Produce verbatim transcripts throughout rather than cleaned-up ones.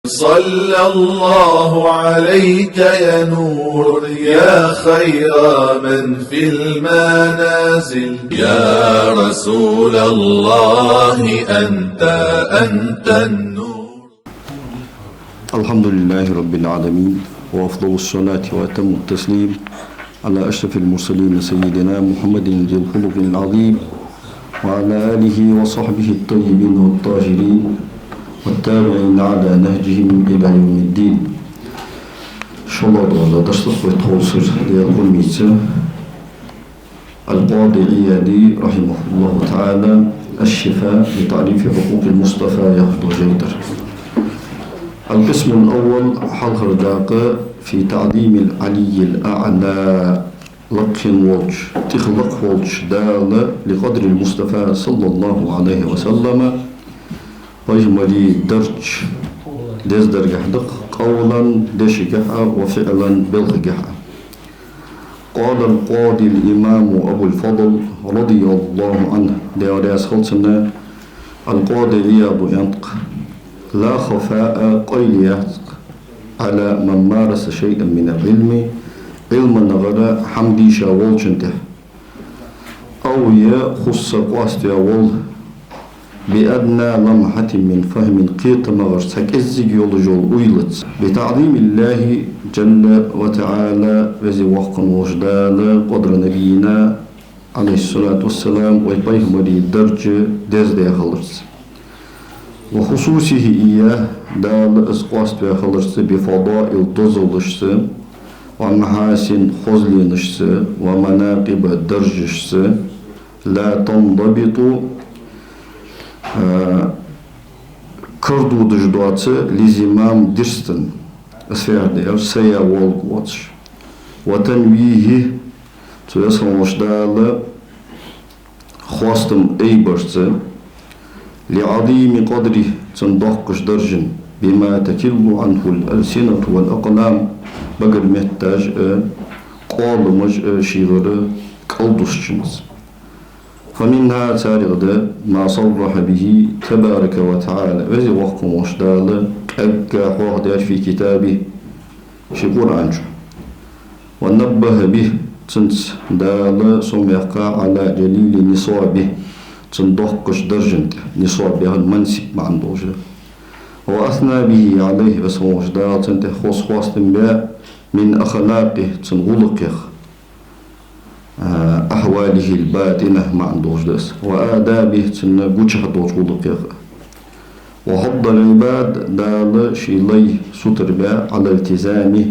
صلى الله عليك يا نور، يا خير من في المنازل. يا رسول الله، أنت، أنت النور. الحمد لله رب العالمين، وأفضل الصلاة وأتم التسليم على أشرف المرسلين سيدنا محمد ذي الخلق العظيم، وعلى آله وصحبه الطيبين الطاهرين، والتابعين على نهجهم إلى يوم الدين. ШоллагӀа дола дарс да вай тховсара, Даьла къахетамца, القاضي عياض رحمه الله تعالى، الشفاء بتعريف حقوق المصطفى, яха дола жайна тӀара. القسم الأول, хьалхара дакъа, في تعظيم العلي الأعلى, лакхе волча, тӀех лакха волча Дала, لقدر المصطفى صلى الله عليه وسلم, пайхамара дарж дездаргахьа да-кх, قولا, дешагахьа, وفعلا, белхагахьа. قال القاضي الإمام أبو الفضل رضي الله عنه, Даьла раьза хилва цунна, القاضي عياض аьннад-кх: لا خفاء, къайле яц-кх, على من مارس شيئا من العلم, Ӏилмангара хӀама дийша волчун тӀа, أو, е, خص, къоаставаь вола, بأدنى لمحة من فهم, кхетамагара цхьа кӀеззига йолаш йола уйлаца, بتعظيم الله جل وتعالى, Веза-Воккха волча Дала, قدر نبينا عليه الصلاة والسلام, вай пайхамара дарж дездаь хиларца. وخصوصه إياه, Дала из къоаставаь хиларца, بفضائل, дозалашца, ومحاسن, хозленашца, ومناقب, даржашца, لا تنضبط, а, карадодаш доаца, لزمام درس, из фу яхар да аьлча, сая волга воацаш. وتنويه, цу Веза хинна волча Дала хоастам айбарца, لعظيم قدره, цун доккхача даржан, بما تكل عنه الألسنة والأقلام, багара метташ а, къоаламаш а шийгара кӀалдусачунца. فمنها, царех да, ما صرح به تبارك وتعالى, Веза-Воккха волча Дала кӀаьнка хьоахадаьр, في كتابه, ший Къуръан чу. ونبه به, цунца Дала сомаяккха, على جليل نصابه, цун доккхача даржан тӀа, нисаб яхар мансиб маӀан долаш да. وأثنى به عليه, Веза хинна волча Дала цунна тӀа хоза хоастам баь, من أخلاقه, цун гӀулакхех, а, أحواله الباطنة маӀан долаш да из, وآدابه, цун гучахь долча гӀулакхех. وحض العباد, Дала ший лай сутара баь, على التزامه,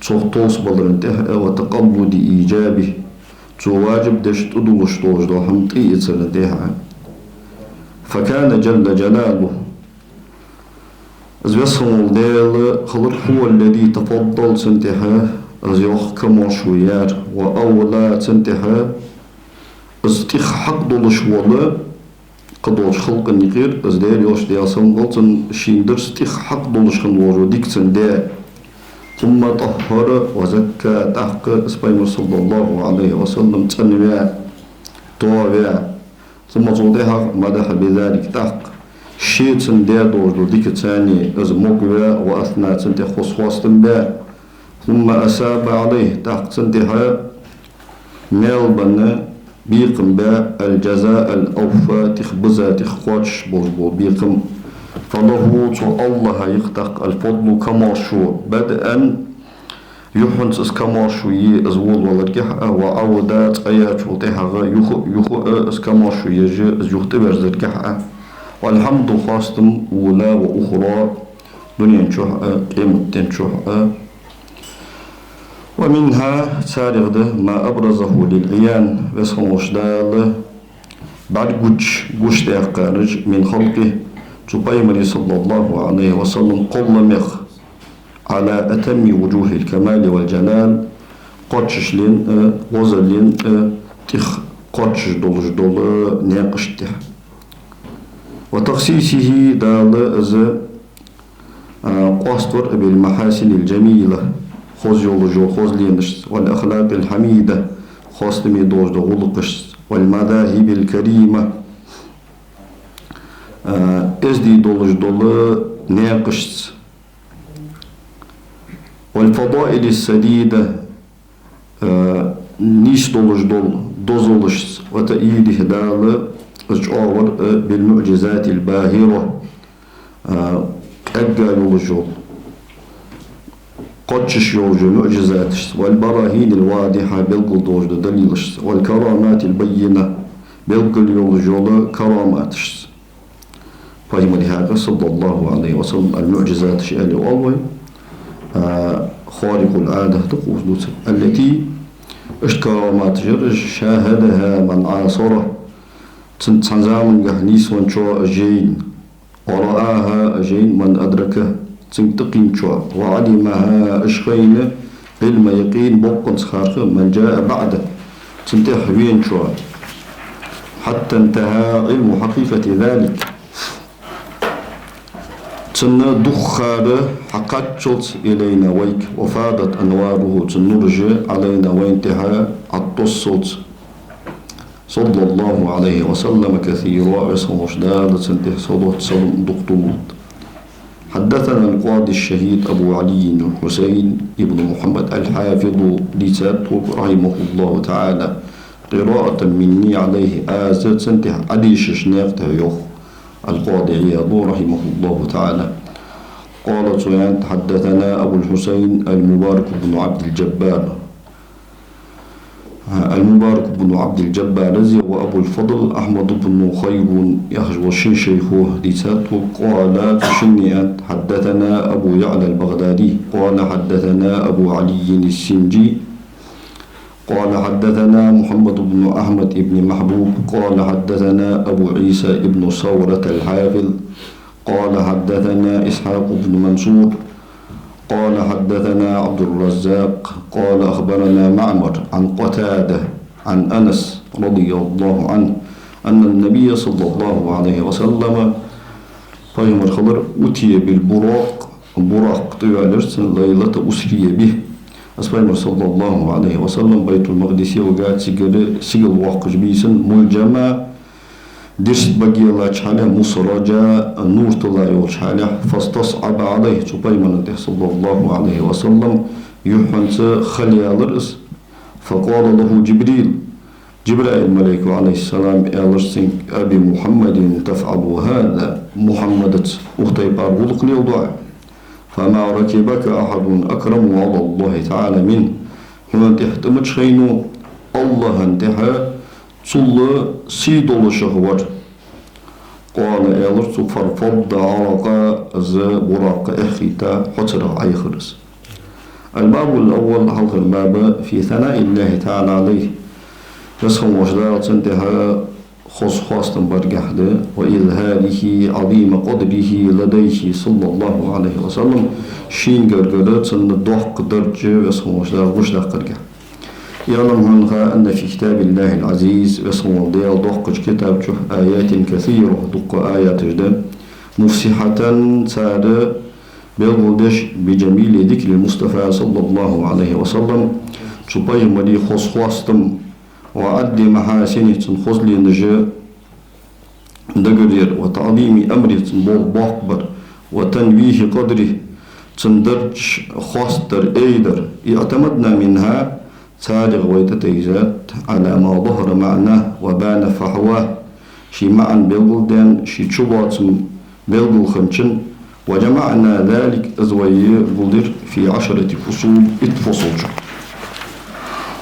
цох товсабаларна тӀа а, وتقلد إيجابه, цо важиб деш тӀадуллаш долаш дола хӀама тӀаийцарна тӀа а. فكان جل جلاله, из Веза хинна вола Даьла хилар, هو الذي تفضل, цунна тӀа из йоккха камаьршо яьр, وأولى, цунна тӀа из тӀех хьакъ долаш вола, кхыдолча халкъа юкъера, из Даьла йолча Даьла салам хилда цунна, шийна дарс тӀех хьакъ долаш хинна волаш вола дика цунна даь. ثم طهر وزكى, тӀаккха из Пайхамар, صلى الله عليه وسلم, цӀенваь, тоаваь. ثم, цул тӀехьагӀа, مدح بذلك, тӀаккха ше цунна даь долаш дола дикаца из могаваь, وأثنى, цунна тӀа хоза хоастам баь. ثم أثاب عليه, тӀаккха цунна тӀа маьл бенна, бекхам баь, الجزاء الأوفى, тӀех биза, тӀех кхоачаш болаш бола бекхам. فله, цу АллахӀа я-кх тӀаккха الفضل, камаьршо, بدءا, юххьанца из камаьршо е из волаваларгахьа а, وعودا, цкъа яьчул тӀехьагӀа юха а, юха а из камаьршо еш, из юха тӀаверзаргахьа а. والحمد, хоастам, أولى وأخرى, дунен чухь а, къематден чухь а. ومنها, царех да, ما أبرزه للعيان, Веза хинна волча Дала бӀаргагуш, гучадаьккхараш, من خلقه, цу Пайхамара, صلى الله عليه وسلم, кхолламех, على أتم وجوه الكمال والجلال, кхоачашден а, гӀозалден а тӀех кхоачаш долаш дола наькъашта тӀа. وتخصيصه, Дала из, а, къоаставар, بالمحاسن الجميلة, хоза йолаш йола хозленашца, والأخلاق الحميدة, хоастаме долаш дола гӀулакхашца, والمذاهب الكريمة, а, эздий долаш дола наькъашца. والفضائل السديدة, э, нийса долаш дола дозалашца, وتأييده, Дала из чӀоагӀа вар, э, بالمعجزات الباهرة, э, кӀаьдга йолаш йола, кхоачаш йолаш йола муӀжизаташца, والبراهين الواضحة, белггала долаш дола далилашца, والكرامات البينة, белггала йолаш йола караматашца. Пайхамара хьакъехьа, صلى الله عليه وسلم, ал-муӀжизаташ аьле оал вай, а, خارق العادة да-кх уж дувцар. التي, иштта караматаш яр уж, شاهدها من عاصره, цунца цхьан замангахь нийсвенначо уж яйна, ورآها, уж яйна, من أدركه, цунга тӀакхийначо, وعلمها, уж хайна, علم يقين, боккъонца харха, من جاء بعده, цунна тӀехьа веначо. حتى انتهى علم حقيقة ذلك, цун духхьара хьакхаччалца, إلينا, вайга, وفاضت أنواره, цун нураш, علينا, вайна тӀехьа хьатоссалца. صلى الله عليه وسلم كثيرا, Веза хинна волча Дала цунна тӀехьа салот-салам дукха тиллалда. حدثنا القاضي الشهيد أبو علي الحسين بن محمد الحافظ, дийцад тхога, رحمه الله تعالى, قراءة مني عليه, аз цунна тӀехьа Ӏодешаш наькъа тӀа, йоах ал-Къади Ӏияда, رحمه الله تعالى. قال, цо аьннад: حدثنا أبو الحسين المبارك بن عبد الجبار. Ал-Мубарак бну Ӏабдил-Джаббар, из, وأبو الفضل أحمد بن خيرون яхаш вола шин шайхо дийцад тхога, قال, цу шинне аьннад: حدثنا أبو يعلى البغدادي، قال: حدثنا أبو علي السنجي، قال: حدثنا محمد بن أحمد بن محبوب، قال: حدثنا أبو عيسى بن ثورة الحافظ، قال: حدثنا إسحاق بن منصور، قال: حدثنا عبد الرزاق، قال: أخبرنا معمر عن قتادة عن أنس رضي الله عنه أن النبي صلى الله عليه وسلم, Пайхамар хилар, أتي بالبراق, Буракъ тӀа ваьлар цунна, ليلة أسري به. Из Пайхамар, صلى الله عليه وسلم, Байтул-Макъдисе вига, цигара сигала воаккхаш бийсан, ملجما, дирст баге латтача хьале, مسرجا, нур тилла йолча хьале, فاستصعب عليه, цу Пайхамара тӀехьа, صلى الله عليه وسلم, юххьанца хала яьлар из. فقال له جبريل, Джибраил малайко, عليه السلام, аьлар цунга: أبمحمد تفعل هذا, Мухьаммадаца укх тайпара гӀулакх леладу Ӏа? فما ركبك أحد أكرم على الله تعالى منه. Хьона тӀехьа тӀа мича хайнав АллахӀа тӀехьа цул сий долаш вар? قال, аьлар цо, فارفض عرقا, из Буракъ эхь хийтта, хьоцарах Ӏайхар из. الباب الأول, хьалхара баб, في ثناء الله تعالى عليه. Веза хинна волча Дала цунна тӀехьа хоза хоастам баргахьа да, وإظهاره عظيم قدره لديه صلى الله عليه وسلم, шийна гаргара цун доккха дарж Веза хинна волча Дала гучадаккхаргахьа. اعلم, хьона ха, أن في كتاب الله العزيز, Веза хинна волча Даьла доккхача китаб чу, آيات كثيرة, дуккха аяташ да, مفصحة, цар белгалдеш, بجميل ذكر المصطفى صلى الله عليه وسلم, цу Пайхамара хоза хоастам, وعد محاسنه, цун хозленаш дагаръяр, وتعظيم أمره, цун болх боккха бар, وتنويه قدره, цун дарж хоастадар, айдар. اعتمدنا منها, царех вай тӀатайзад, على ما ظهر معناه وبان فحواه, ший маӀан белгалдаьнна, ший чулоацам белгалхинчун, وجمعنا ذلك, из вай гулдир, في عشرة فصول, итт фасл чу.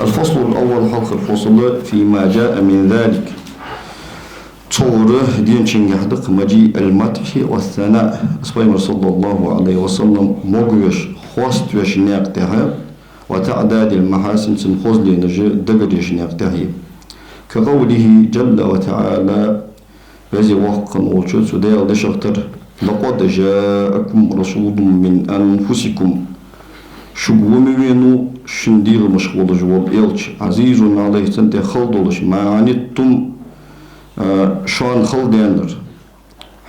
الفصل الأول, хьалхара фасл, فيما جاء من ذلك, цунгара денчунгахьа да-кх, مجيء المدح والثناء, из Пайхамар, صلى الله عليه وسلم, могавеш, хоаставеш наькъа тӀехьа, وتعداد المحاسن, цун хозленаш дагаръеш наькъа тӀехьа. كقوله جل وتعالى, Веза-Воккха хинна волча цу Даьла дешах тара: لقد جاءكم رسول من أنفسكم, шуга ва ма венав шун дегӀамашха волаш вола элча, عزيز عليه, цунна тӀа хала долаш, ما عنتم, а, шоана хала даьннар,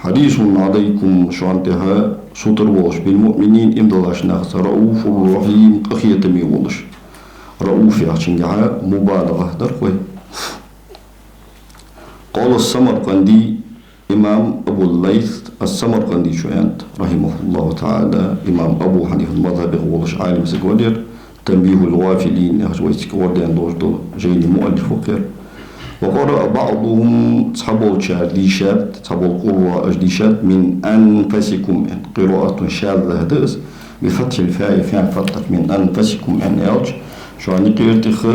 حريص عليكم, шоана тӀехьа сутара волаш, بالمؤمنين, иман диллача нахаца, رءوف رحيم, къахетаме волаш. رءوف яхачунгахьа мубалагӀа дар-кх вай. قال السمرقندي, Имам Абу Лайс ас-Самаркъандичо аьннад, رحمه الله تعالى, имам Абу Хьанифан мазхабе волаш Ӏалим саг вар ер, «Танбихул-гӀафилин» яхача вай цига гӀордаьнна долаш дола жайна муаллиф ва ер. «وقرأ بعضهم», цхьаболчар дийшад, цхьабола къурраъ уж дийшад, «من أنفسكم», аьнна, къираатун шазза да из, «بفتح الفاء», фаьн фатхьат, «من أنفسكم», аьнна аьлча, шоана юкъера тӀех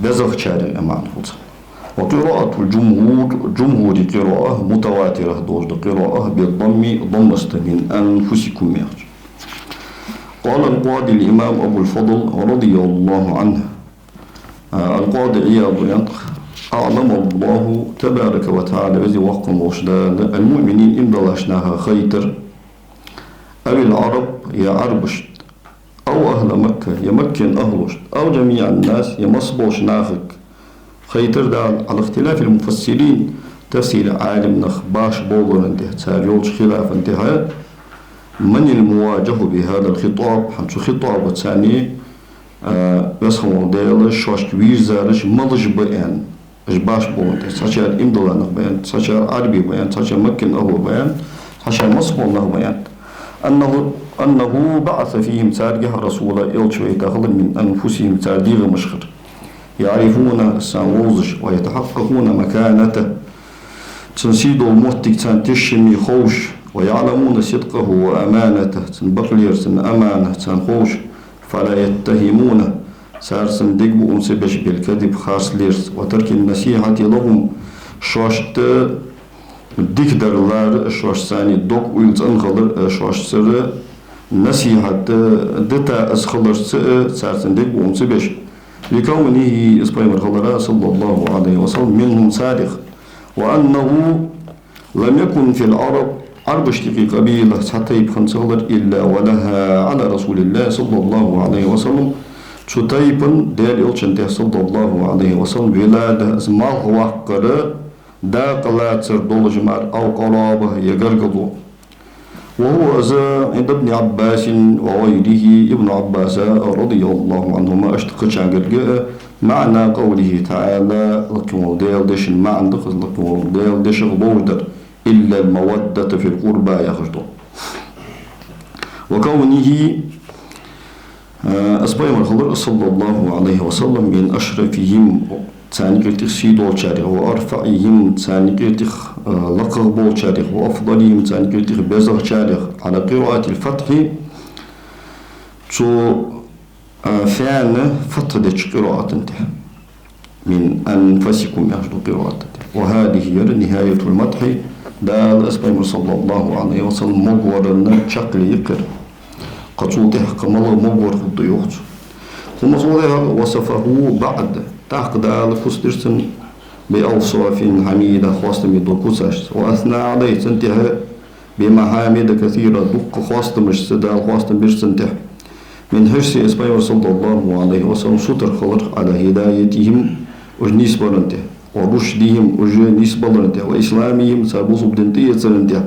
безагӀчарех, аьнна маӀан хул цун. «وقراءة الجمهور», жумхӀура къираат, мутаватирах долаш да къираат, «بالضم», даммаца, «من أنفسكم» яхача. قال القاضي الإمام أبو الفضل رضي الله عنه, а, аль-Къади Ӏияд аьннад: «أعلم الله تبارك وتعالى», Веза Воккха волча Дала, «المؤمنين», иман диллача наха хайтар, «أو العرب», е Ӏарбашта, «أو أهل مكة», е Маккан ахӀлашта, «أو جميع الناس», е масса болча нахага хайтар Дала, «على اختلاف المفسرين», тафсира Ӏалимнах башха болаларна тӀа, цар йолча хилафа тӀа. «من الموجه بهذا الخطاب», хӀанз цу хитӀабаца, а, Веза хинна вола Даьла шоашка вийрзараш малаш ба аьнна, уж башха болаларна тӀа, цхьачар иман дилла нах ба аьнна, цхьачар Ӏарбий ба аьнна, цхьачар Маккан ахӀлу ба аьнна, цхьачар масса бола нах ба аьнна. «أنه، أنه بعث فيهم», царгахьа Расула, элча вайта хилар, «من أنفسهم», цар дегӀамашхара. «يعرفونه», цунна вовзаш, «ويتحققون مكانته», цун сий дола моттиг царна тешаме ховш, «ويعلمون صدقه وأمانته», цун бакълер, цун аманат царна ховш, «فلا يتهمونه», цар цунна дегабуам ца беш, «بالكذب», харцлерца, «وترك النصيحة لهم», шоашта дикадар лара, шоашца царна дог уйла цӀена хилар, шоашцара насихьат дита из хиларца, цар цунна дегабуам ца беш. «لكونه», из пайхамар хилара, «صلى الله عليه وسلم», «منهم», царех. «وأنه لم يكن في العرب», Ӏарбашта юкъе къабила цхьа тайпа хинна ца хилар, «إلا ولها على رسول الله صلى الله عليه وسلم», цу тайпан Даьла элчан тӀа, «صلى الله عليه وسلم», «ولادة», из малхваккхара дакъа лацар долаш мара, «أو قرابة», е гаргало. «وهو», из, «عند ابن عباس وغيره», Ибн Ӏаббаса, رضي الله عنهما, иштта кхычарга а, «معنى قوله تعالى», лакхе вола Даьла дешан маӀан да из, лакхе вола Даьла дешах ловш дар, «إلا المودة في القربى» яхаш да. «وكونه», а, из пайхамар хилар, «صلى الله عليه وسلم», «من أشرفهم», царна юкъера тӀех сий долчарех, «وأرفعهم», царна юкъера тӀех, а, лакхагӀа болчарех, «وأفضلهم», царна юкъера тӀех безагӀчарех, «على قراءة الفتح», цу, а, фаьна фатхьа деча къираата тӀа. «من أنفسكم» яхаш дола къираата тӀа. «وهذه», ер, «نهاية المدح», Дала из пайхамар, صلى الله عليه وسلم, могавара чаккхе йиккхар. Кхы цул тӀехьа кхы малагӀа могавар хургда йоах цо. Цул тӀехьа, «وصفه بعد», тӀаккха Дала куц дир цунна, «بأوصاف حميدة», хоастаме дола куцашца, «وأثنى عليه», цунна тӀа «بمحامد كثيرة», дукха хоастамашца Дала хоастам бир цунна тӀа. «من حرصه», из пайхамар, صلى الله عليه وسلم, сутара хилар, «على هدايتهم», уж нийсбаларна тӀа, «ورشدهم», уж нийсбаларна тӀа, «وإسلامهم», цар бусалба дина тӀаэцарна тӀа,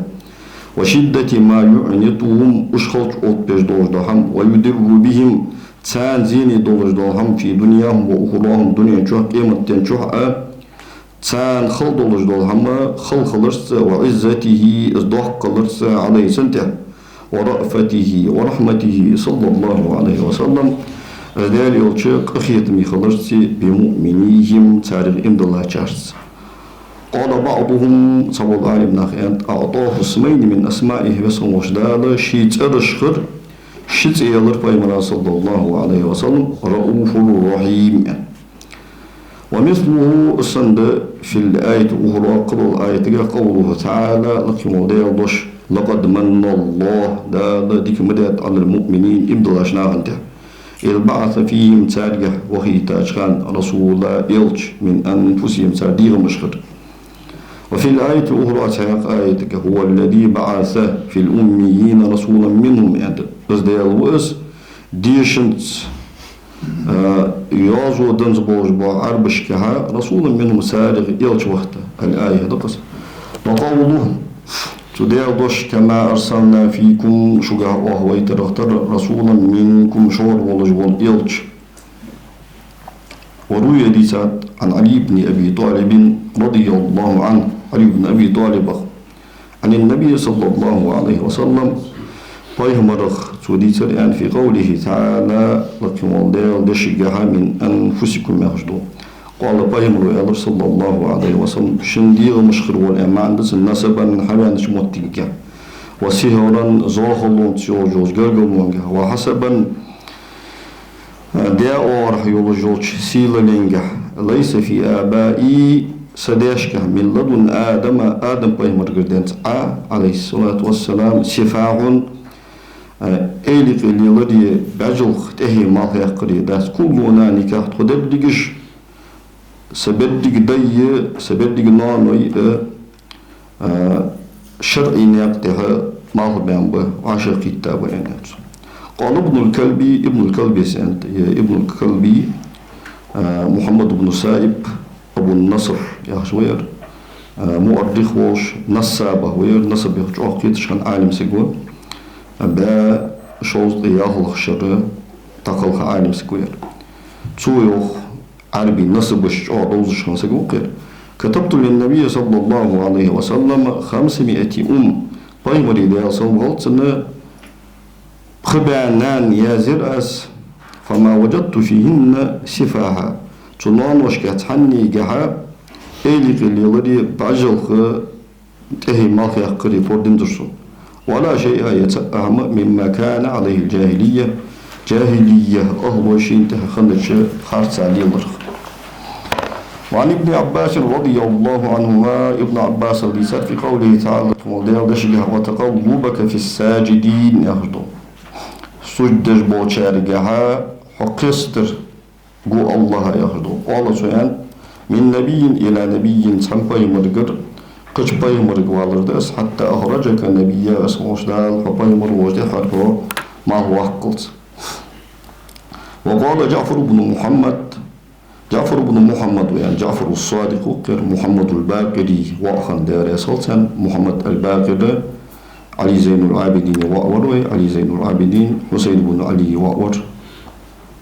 «وشدة ما يعنتهم», уж халча оттабеш долаш дола хӀама, «ويضر بهم», царна зене долаш дола хӀама, «في دنياهم وأخراهم», дунен чухь, къематден чухь а, царна хала долаш дола хӀама хала хиларца, «وعزته», из доккха хиларца, «عليه», цунна тӀа, «ورأفته ورحمته صلى الله عليه وسلم», из Даьла элча къахетаме хиларца, «بمؤمنيهم», царех иман диллачарца. «قال بعضهم», цхьабола Ӏалимнаха аьннад, «أعطاه اسمين من أسمائه», Веза хинна волча Дала ший цӀерашхара ши цӀи елар пайхамара, صلى الله عليه وسلم, «رءوف رحيم» аьнна. «ومثله», из санна да, «في الآية الأخرى», кхыдолча аятагахь, «قوله تعالى», лакхе вола Даьла дош: «لقد من الله», Дала дика ма даьд, «على المؤمنين», иман диллача нахана тӀа, «إذ بعث فيهم», царгахь вахийтача хана, «رسولا», элча, «من أنفسهم», цар дегӀамашхара. «وفي الآية الأخرى», цхьаькха аятагахь, «هو الذي بعث في الأميين رسولا منهم», аьннад. Из Даьла ва из, дешанца, а, йоазув данза болаш бола Ӏарбашкахьа, «رسولا منهم», царех элча вахийта, «الآية» да-кх из. «وقوله», цу Даьла дош, «كما أرسلنا فيكم», шугахьа оаха вайтарах тара, «رسولا منكم», шугара волаш вола элча. «وروي», дийцад, «عن علي بن أبي طالب رضي الله عنه علي بن أبي طالب. عن النبي صلى الله عليه وسلم, пайхамарах цо дийцар аьнна, في قوله تعالى, лакхе волча Даьла дешагахьа, من أنفسكم яхаш дола. قال, пайхамаро аьлар, صلى الله عليه وسلم, шун дегӀамашкара вола аьнна маӀан да цун, نسبا, хьавенача моттигагахьа, وسهرا, зоахалонца йолаш йолча гаргалонгахьа, وحسبا, даь оагӀорахьа йолаш йолча сийлаленгахьа, ليس في آبائي, са даьшкахьа, من لدن آدم, Адам пайхамарагара денз Ӏа, عليه الصلاة والسلام, سفاح, эйла юкъе леларе, бӀаьжалха тӀехье малхъяккхаре дац, كلنا نكاح, тхо дерригаш, са беррига дай а, са беррига ноаной а, а, шарӀий наькъа тӀехьа малхбаьнна ба, вӀашагӀкхийтта ба, аьннад цо. قال ابن الكلبي, Ибнул Калбис аьннад, е Ибнул Калби, а, Мухьаммад ибн Саиб, Абу Наср яхаш ва ер, а, муаррих волаш, Насаба ва ер, Насаб яхар чӀоагӀа кхеташ хинна Ӏалим саг ва, а, бӀаь шовзткъеи ялхлагӀча шера дӀакхелха Ӏалим саг ва ер. Цо йоах, Ӏарбий насабаш чӀоагӀа довзаш хинна саг ва-кх ер. كتبت للنبي صلى الله عليه وسلم خمسمائة أم, пайхамара, Даьла салам хилда цунна, пхи бӀаь нана язъяьр аз, فما وجدت فيهن سفاحا, цу ноаношка цхьаннегахьа эйла юкъе леларе, бӀаьжалха тӀехье малхъяккхаре пординзар сона. ولا شيئا, е цхьаккха хӀама, مما كان عليه الجاهلية, джахӀилия ахӀло шийна тӀехьа хиннача харцахьа леларах. وعن ابن عباس رضي الله عنهما, Ибн Ӏаббасах дийцар, في قوله تعالى, Даьла дешагахьа, وتقلبك في الساجدين яхаш дола. Сужда деш болчаргахьа хьо кхестар гу АллахӀа яхаш дола. قال, цо аьннад, من نبي إلى نبي, цхьан пайхамарагара кхыча пайхамарга валар да из, حتى أخرجك نبيا, Веза волча Дала хьо пайхамар волча тӀехьара хьо малхваккхалца. وقال جعفر بن محمد, ДжаӀфар ибн Мухьаммад ва аьнна, ДжаӀфару Садикъ ва-кх ер, Мухьаммадул Бакъирий воӀ хинна, Даьла раьза хилва царна, Мухьаммад аль-Бакъир, Ӏали Зайнуль Ӏабидина воӀ вар вай, Ӏали Зайнуль Ӏабидин, Хьусайн ибн Ӏалий воӀ вар.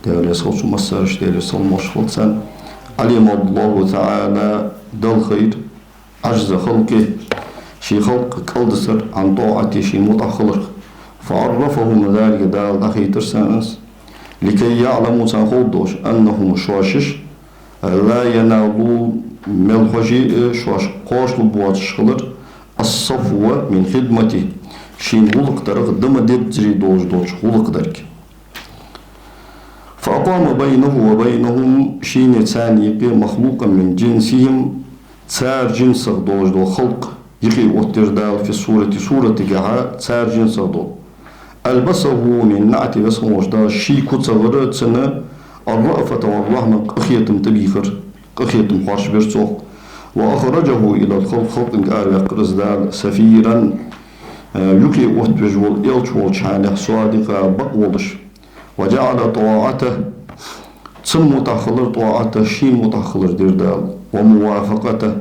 Даьла раьза хилва цу массарашта, Даьлера салам-моаршал хилда царна. علم الله تعالى, Далла хайра, عجز خلقه, ший халкъ кӀалдисар, عن طاعته, шийна мутӀахьа хиларах. فعرفهم ذلك, Дала дӀахайтар царна из, لكي يعلموا, царна ховргдолаш, أنهم, шоаш, لا ينالوا, мел хьожий, шоаш кхоачалургбоацаш хилар, الصفو من خدمته, шийна гӀулакх дарах, да ма деззара долаш долча гӀулакх дарга. فأقام بينه وبينهم, шийна царна юкъе, مخلوقا من جنسهم, цар жинсах долаш дола халкъ юкъе оттадир Дала, في الصورة, суратагахьа цар жинсах дола. ألبسه من نعت, Веза волча Дала ший куцагара цунна, الرأفة والرحمة, къахетам тӀабийхар, къахетам хьоарчабир цох. وأخرجه إلى الخلق, халкъага араваьккхар из Дала, سفيرا, э, юкъе оттавеш вола элча волча хьале, صادقا, бакъ волаш. وجعل طاعته, цунна мутӀахьа хилар, طاعته, шийна мутӀахьа хилар дир Дала. وموافقته,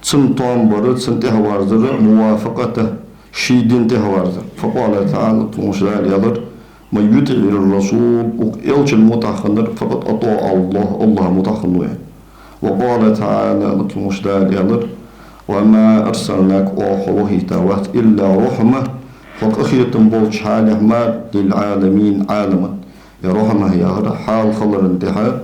цунна тоам бар, цунна тӀехьавазар, موافقته, ший дина тӀехьавазар. فقال تعالى, Веза волча Дала аьлар: من يطع الرسول, укх элчана мутӀахьа хиннар, فقد أطاع الله, АллахӀа мутӀахьа хиннав, аьнна. وقال تعالى, Веза волча Дала аьлар: وما أرسلناك, оаха хьо вахийта вац, إلا رحمة, хьо къахетам болча хьале мара, للعالمين, Ӏаламан. Е رحمة яхар хьал хиларах тӀехьа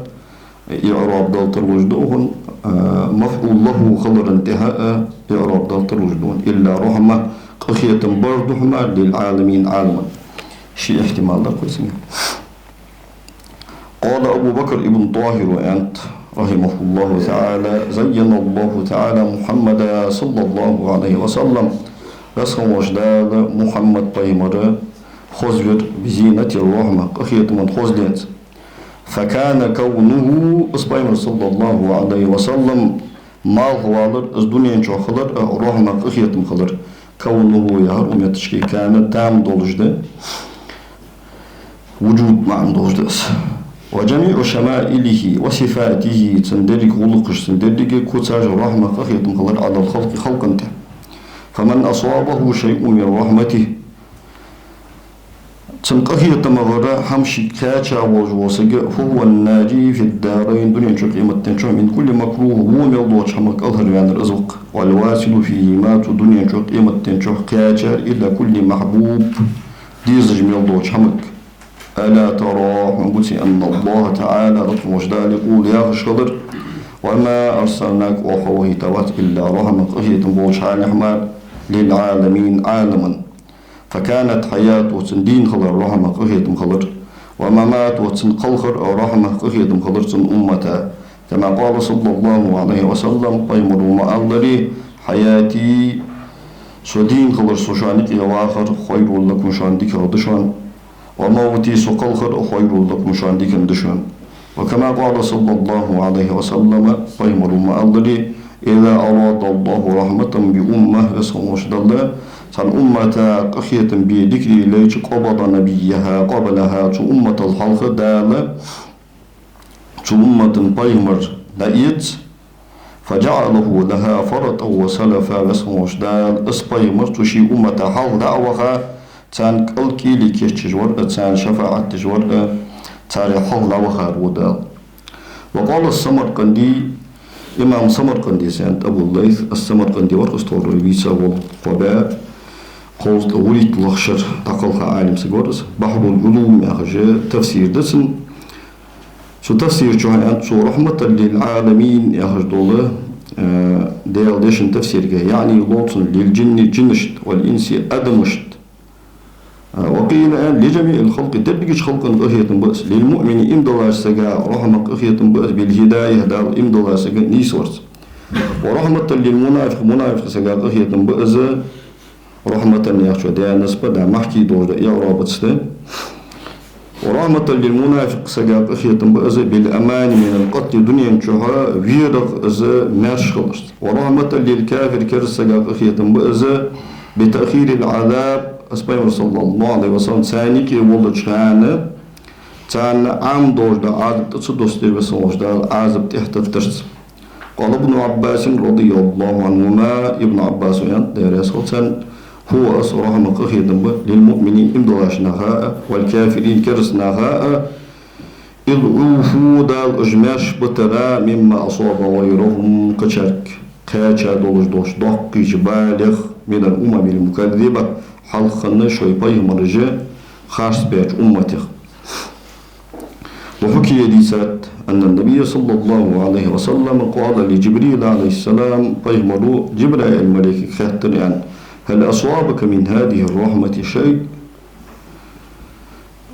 иӀраб дала тарлуш да укхун, а, مفعول له хиларах тӀехьа, а, иӀраб дала тарлуш да укхун. إلا رحمة, къахетам бар да хьо мара, للعالمين, Ӏаламан. Ши ихтимал дар кхойсинга. قال أبو بكر بن طاهر, аьннад, رحمه الله تعالى: زين الله تعالى محمدا صلى الله عليه وسلم, Веза волча Дала Мухьаммад пайхамар хозвир, بزينة الرحمة, къахетама хозленца. فكان كونه, из пайхамар, صلى الله عليه وسلم, малхвалар, из дунен чу хилар, а, رحمة, къахетам хилар. كونه яхар у метачки كان تام долаш да. وجوب маӀан долаш да из. وجميع شمائله وصفاته, цун деррига гӀулакхаш, цун деррига куцаш, رحمة, къахетам хилар, على الخلق, халкъа тӀа. فمن أصابه شيء من رحمته, Цун къахетамагара хӀама шийга кхаьча волаш вола саг, فهو الناجي في الدارين, дунен чу, къематден чу, من كل مكروه, во мел долча хӀамах кӀалхарваьннар из ва-кх, والواصل فيهما, цу дунен чу, къематден чу кхаьчар, إلى كل محبوب, дезаш мел долча хӀамах. ألا ترى, хьона бувций, أن الله تعالى, Дала волча Дала, يقول, яхаш хилар: وما أرسلناك, оаха хьо вахийта вац, إلا, رحمة, къахетам болча хьалехь мара, للعالمين, Ӏаламан. فكانت حياته, цун дийна хилар, رحمة, къахетам хилар, ومماته, цун кхалхар, رحمة, къахетам хилар цун уммата. كما قال صلى الله عليه وسلم, пайхамара ма аьлларий: حياتي, со дийна хилар, со шоана юкъе вахар, خير لكم, шоана дикагӀа да шоана, وموتي, со кхалхар, خير لكم, шоана дикагӀа да шоана. وكما قال صلى الله عليه وسلم, пайхамара ма аьлларий: إذا أراد الله رحمة بأمة, Веза хинна волча Дала цхьан уммата къахетам бе дика де лайча, قبض نبيها قبلها, цу умматал хьалха Дала цу уммата пайхамар дӀаэц, فجعله لها فرطا وسلفا, Веза хинна волча Дала, из пайхамар цу ший уммата хьалха дӀа а ваха, царна кӀал-кӀийле кийчъеш вар а, царна шафаӀат деш вар а, царех хьалха дӀавахар ва Дала. وقال السمرقندي, имам Самаркъандес аьннад, Абу Лайс ас-Самаркъанди вар-кх из тхьовра вай вийца вола, кхо бӀаь кхузткъеи вурийтлагӀча шера дӀакхелха Ӏалим саг вар из, «Бахьрул-Ӏулум» яхаш тафсир да цун. Цу тафсира чу аьннад цо: رحمة للعالمين яхаш дола, э, Даьла дешан тафсирга, يعني лоцун, للجن, жинашта, والإنس, адамашта. Э, وقيل, аьннад, لجميع الخلق, дерригача халкъа къахетам ба из, للمؤمن, иман долча сага, رحمة, къахетам ба из, بالهداية, Дала иман долча сага нийсварца. ورحمة للمنافق, мунафикъ сага къахетам ба из, رحمة яхачо даь насба да, махкий долаш да, иӀрабаца да. ورحمة للمنافق, сага къахетам ба из, بالأمان من القتل, дунен чухь верах из маьрша хиларца. ورحمة للكافر, кераста сага къахетам ба из, بتأخير العذاب, из пайхамар, صلى الله عليه وسلم, царна юкъе волча хана, царна Ӏам долаш да Ӏазап тӀа ца доссадар, Веза хинна волча Дала Ӏазап тӀехьатеттарца. قال ابن عباس رضي الله عنهما, Ибн Ӏаббаса аьннад, Даьла раьза хилва царна: هو, из رحمة, къахетам ба, للمؤمنين, иман долча наха а, والكافرين, кераста наха а, إذ عوفوا, Дала уж маьрша битар, مما أصاب غيرهم, кхычарга кхаьча долаш долча доккхийча балех, من الأمم المكذبة, хьалха хинна шоай пайхамараш харцбаьча умматех. وحكي, дийцад, أن النبي صلى الله عليه وسلم قال لجبريل عليه السلام, пайхамара Жибраил малайкага хаьттар, аьннад: هل أصابك من هذه الرحمة شيء؟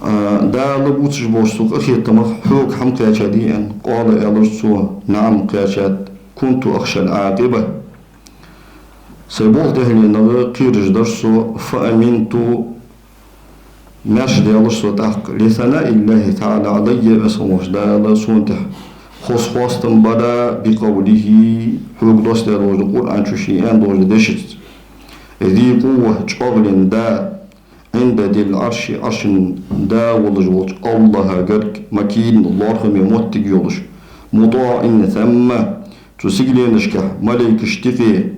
А, Дала бувцаш болча цу къахетамах хьога хӀама кхаьчадий, аьннад. قال, аьлар цо: نعم, кхаьчад. كنت أخشى العاقبة. Сай болх дехьленах кхераш дар со, فأمنت, маьрша даьлар со тӀаккха, لثناء الله تعالى علي, Веза хинна волча Дала сона тӀа хоза хоастам бара, بقوله, хьога доссадаь долаш да Къуръан чу ший аьнна долаш да дешаца: ذي قوة, чӀоагӀлен да, عند ذي العرش, Ӏаршан да волаш волча АллахӀа гарга, مكين, лоархӀаме моттиг йолаш, مطاع ثم, цу сигаленашка малайкашта юкъе,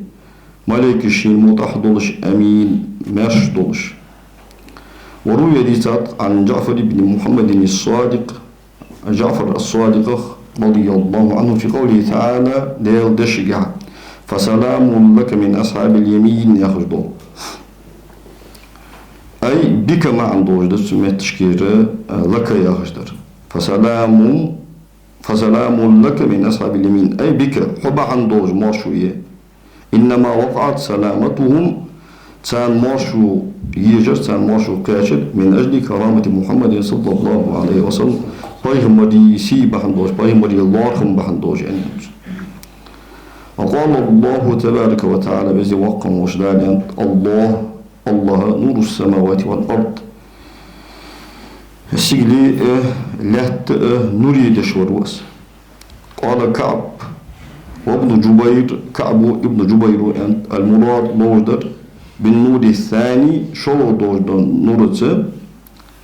малайкашта мутӀахь долаш, أمين, маьрша долаш. وروي, дийцад, عن جعفر بن محمد الصادق, ЖаӀфар ас-Садикъах, رضي الله عنه, في قوله تعالى, Даьла дешагахь: فسلام لك من أصحاب اليمين яхаш дола. أي بك маӀан долаш да цу метташкара, а, لك яхаш дар. فسلام, فسلام لك من أصحاب اليمين. أي بك, хьо бахьан долаш маршо я. إنما وقعت سلامتهم, царна маршо езар, царна маршо кхаьчар, من أجل كرامة محمد صلى الله عليه وسلم, пайхамара сий бахьан долаш, пайхамара лоархӀам бахьан долаш, аьннад цо. وقال الله تبارك وتعالى, Веза воккха волча Дала аьннад: الله, АллахӀ, نور السماوات والأرض, сигалеи, э, лаьттеи, э, нур деш вар ва из. قال كعب وابن جبير, КаӀба, Ибн Жубайра аьннад: المراد, ловш дар, بالنور الثاني, шоллагӀа долаш дола нураца,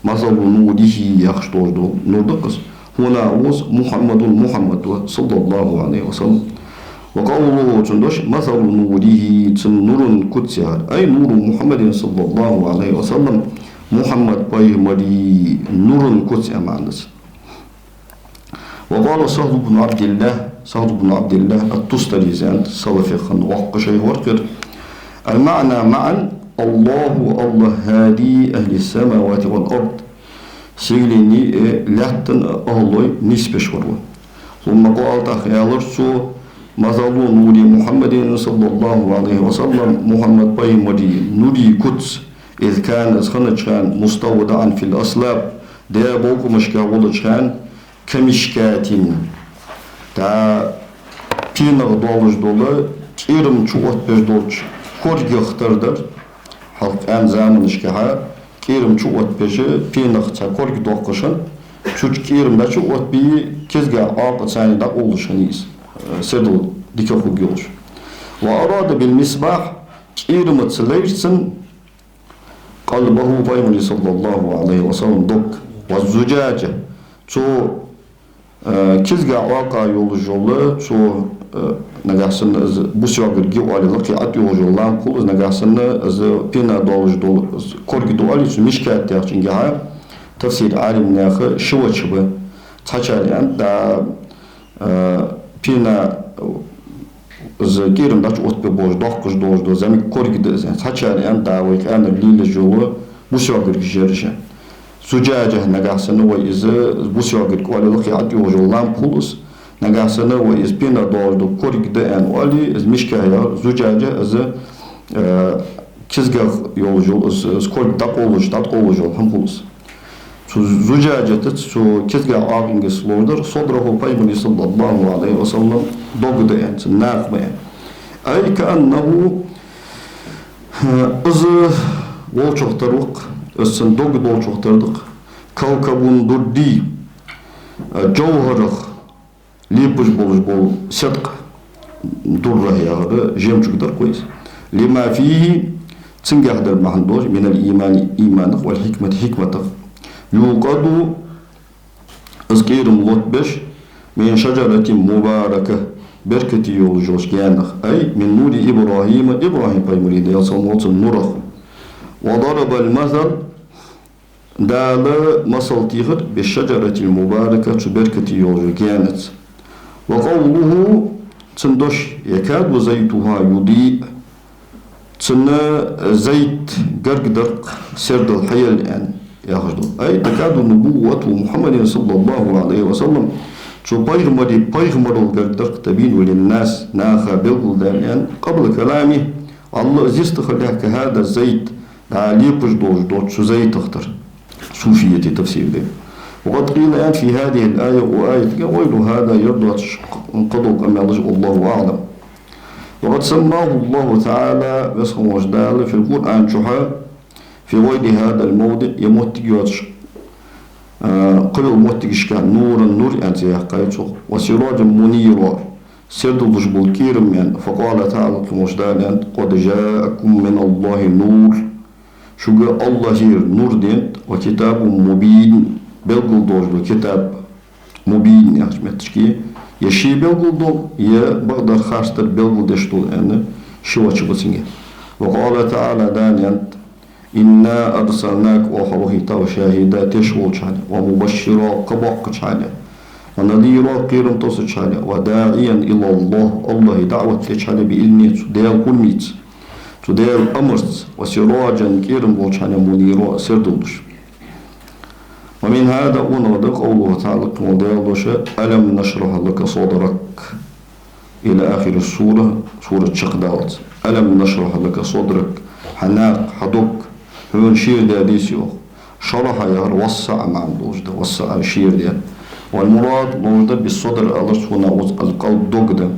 مثل نوره, яхаш долаш дола нур да-кх из, هنا, укхаза, محمد, Мухьаммад ва, صلى الله عليه وسلم. وقوله, цун дош, مثل نوره, цун нура куц яхар, أي نور محمد صلى الله عليه وسلم, Мухьаммад пайхамара нуран куц а маӀан да из. وقال سهل بن عبد الله، СахӀл бну Ӏабдиллахь ат-Тустари из аьннад, салафех хинна воккха шайх вар-кх ер. المعنى, маӀан: الله, АллахӀ, هادي أهل السماوات والأرض, сигалений а, лаьттан а ахӀлой нийсбеш вар ва. ثم قال, тӀаккха аьлар цо: مثل نور محمد صلى الله عليه وسلم, Мухьаммад пайхамара нура куц, إذ كان, из хиннача хана, مستودعا في الأصلاب, даь балкъамашка волча хана, كمشكاة, тӀа пенах долаш дола, кӀерам чуоттабеш долча коргех тара дар. Хьалха къаьна заманашкахьа кӀерам чуоттабеш, пенах цхьа корга доаккхаш хиннад, цу чу кӀерам дӀачуоттабе, кизга Ӏокъаца дӀакъовлаш хиннай из, э, сердал дика хургйолаш. وأراد بالمصباح, кӀерамца лайра цунна, قلبه, пайхамара, صلى الله عليه وسلم, дог. والزجاجة, цу, э, кизга Ӏокъа йолаш йола, цу, э, нагахьа санна из бусалба йоагӀарг я оале, лакхе ӀотӀайоагӀаш йола лампа хул из, нагахьа санна из пена долаш дола, из корга да оале, цу мишкат яхачунгахьа тафсир Ӏалимнаьха ши ваджхӀ ба. Цхьачар аьннад, да, э, пена, из кӀерам дӀачуоттабе болаш, доаккхаш долаш дола зӀамига корга да из. Цхьачар аьннад, да, вай къаьнара лелаеш йола бусалба йоагӀаргаш я уж. Зуджаджа, нагахьа санна вай из бусалба йоагӀарг оале, лакхе ӀотӀайоагӀаш йола лампа хул из. Нагахьа санна вай из пена долаш дола корга да аьнна оале, из мишкат яхар, зуджаджа, из, э, кизгах йолаш йола, из, из корга дӀакъовлаш, дӀатӀакъовлаш йола хӀама хул из. Цу зуджаджатаца, цу кизга Ӏокъанга лорадир, صدره, пайхамара, صلى الله عليه وسلم, дог да аьнна, цун накха ба аьнна. أي كأنه, из волчох тара ва-кх, из цун дог долчох тара да-кх, كوكب دري, жовхӀарах лепаш болаш бола седкъа, дурра яхар жемчуг дар-кх вай из. لما فيه, цунгахь дар бахьан долаш, من الإيمان, иманах, والحكمة, хьикматах. يوقد, из кӀерам лоттабеш, من شجرة مباركة, беркате йолаш йолча гаьнах, أي من نور إبراهيم, ИбрахӀим пайхамара, Даьла салам хилда цунна, нурах. وضرب المثل, Дала масал техар بالشجرة المباركة, цу беркате йолча гаьнаца. وقوله, цун дош: يكاد زيتها يضيء, цун зайт гарга дар-кх сердал хьаяле аьнна, яхаш да. أي تكاد نبوة محمد صلى الله عليه وسلم, цу пайхамара пайхамарал гарга дар-кх, تبين للناس, наха белгалдале аьнна, قبل كلامه, Аллахӏ из йистхилалехь, كهذا الزيت, дӀа лепаш долаш долча цу зайтах тара. Суфиятий тафсир да. وقد قيل, аьннад, في هذه الآية, укх аятага, غير هذا, ер доацаш кхыдола къамаьлаш, والله أعلم. وقد سماه الله تعالى, Веза хинна волча Дала, في القرآن, чухьа, في غير هذا الموضع, ер моттиг йоацаш, а, кхыйола моттигашка نورا, нур аьнна цӀи яьккхай цох, وسراجا منيرا, сердал луш бола кӀерам аьнна. فقال تعالى, Веза хинна волча Дала аьннад: قد جاءكم من الله نور, шуга Аллахӏера нур денад, وكتاب مبين, белгал долаш дола китаб, мубин яхача метташка, е ше белгал дола, е бакъдар, харцдар белгалдеш дола аьнна, ши ваджхӀ ба цунга. وقال تعالى, Дала аьннад: إنا أرسلناك, оаха хьо вахийтав, شاهدا, теш волча хьале, ومبشرا, кхаъ боаккхача хьале, ونذيرا, кхерам тоссача хьале, وداعيا إلى الله, Аллахӏа даӀват деча хьале, بإذنه, цу Даьла хӀурмаца, цу Даьла амарца, وسراجا, кӀерам болча хьале, منيرا, сердал луш. ومن هذا, укхунах да, قوله تعالى, Веза хинна волча Дала дош: ألم نشرح لك صدرك. إلى آخر السورة, сурат чакхдаллалца. ألم نشرح لك صدرك, хьа накха, хьа дог хьона шера даьдий-те, йоах. شرح яхар وسع маӀан долаш да, وسع шера даьд. والمراد, ловш да بالصدر алар цунах, القلب, дог да.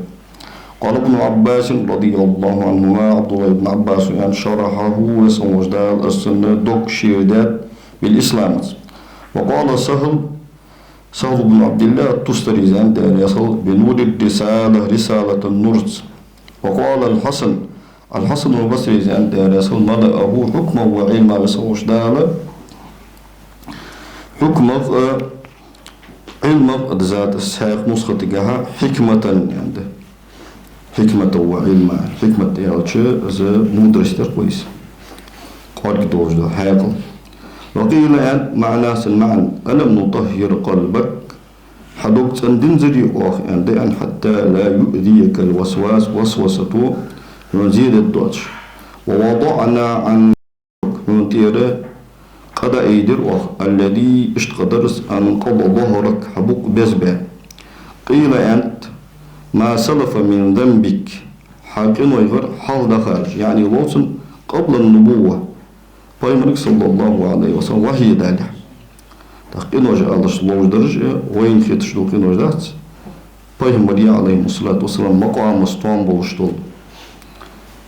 قال ابن عباس رضي الله عنهما, Ӏабдуллахӏ ибн Ӏаббаса аьннад: شرحه, Веза хинна волча Дала цун дог шера даьд, بالإسلام. وقال سهل, СахӀл бну Ӏабдиллахӏ ат-Тустари из аьннад, Даьла раьза хилва, بنور الرسالة, рисалата нурца. وقال الحسن, Аль-Хьасан аль-Басри из аьннад, Даьла раьза хилва, ملأه حكما وعلما, Веза хинна волча Дала хьукмах а, Ӏилмах а, дезат, цхьаькха нусхатагахьа حكمة аьннад. حكمة وعلما. Хьикмат аьлча, из мудрость яхар-кх вай из. Кхоарга долаш дола хьаькъал. وقيل, аьннад, معناه, цун маӀан: ألم نطهر قلبك, хьа дог цӀендинзарий оаха, аьнна, да, аьнна, حتى لا يؤذيك الوسواس, васвасато хьона зе дергдоацаш. ووضعنا عنك, хьона тӀера къа дӀаайдир оаха, الذي, иштта къа дар из, أنقض ظهرك, хьа букъ безабаь. قيل, аьннад: ما سلف من ذنبك, хьа къинойгӀар хьалха дӀахаржа, яъни лоцун قبل النبوة, пайхамарга, صلى الله عليه وسلم, вахьи далехь. ТӀаккха къинош алараш ловш дараш, э, вайна хеташ дола къинош дац. Пайхамарий, عليهم الصلاة والسلام, макъамаца тоам болаш дола.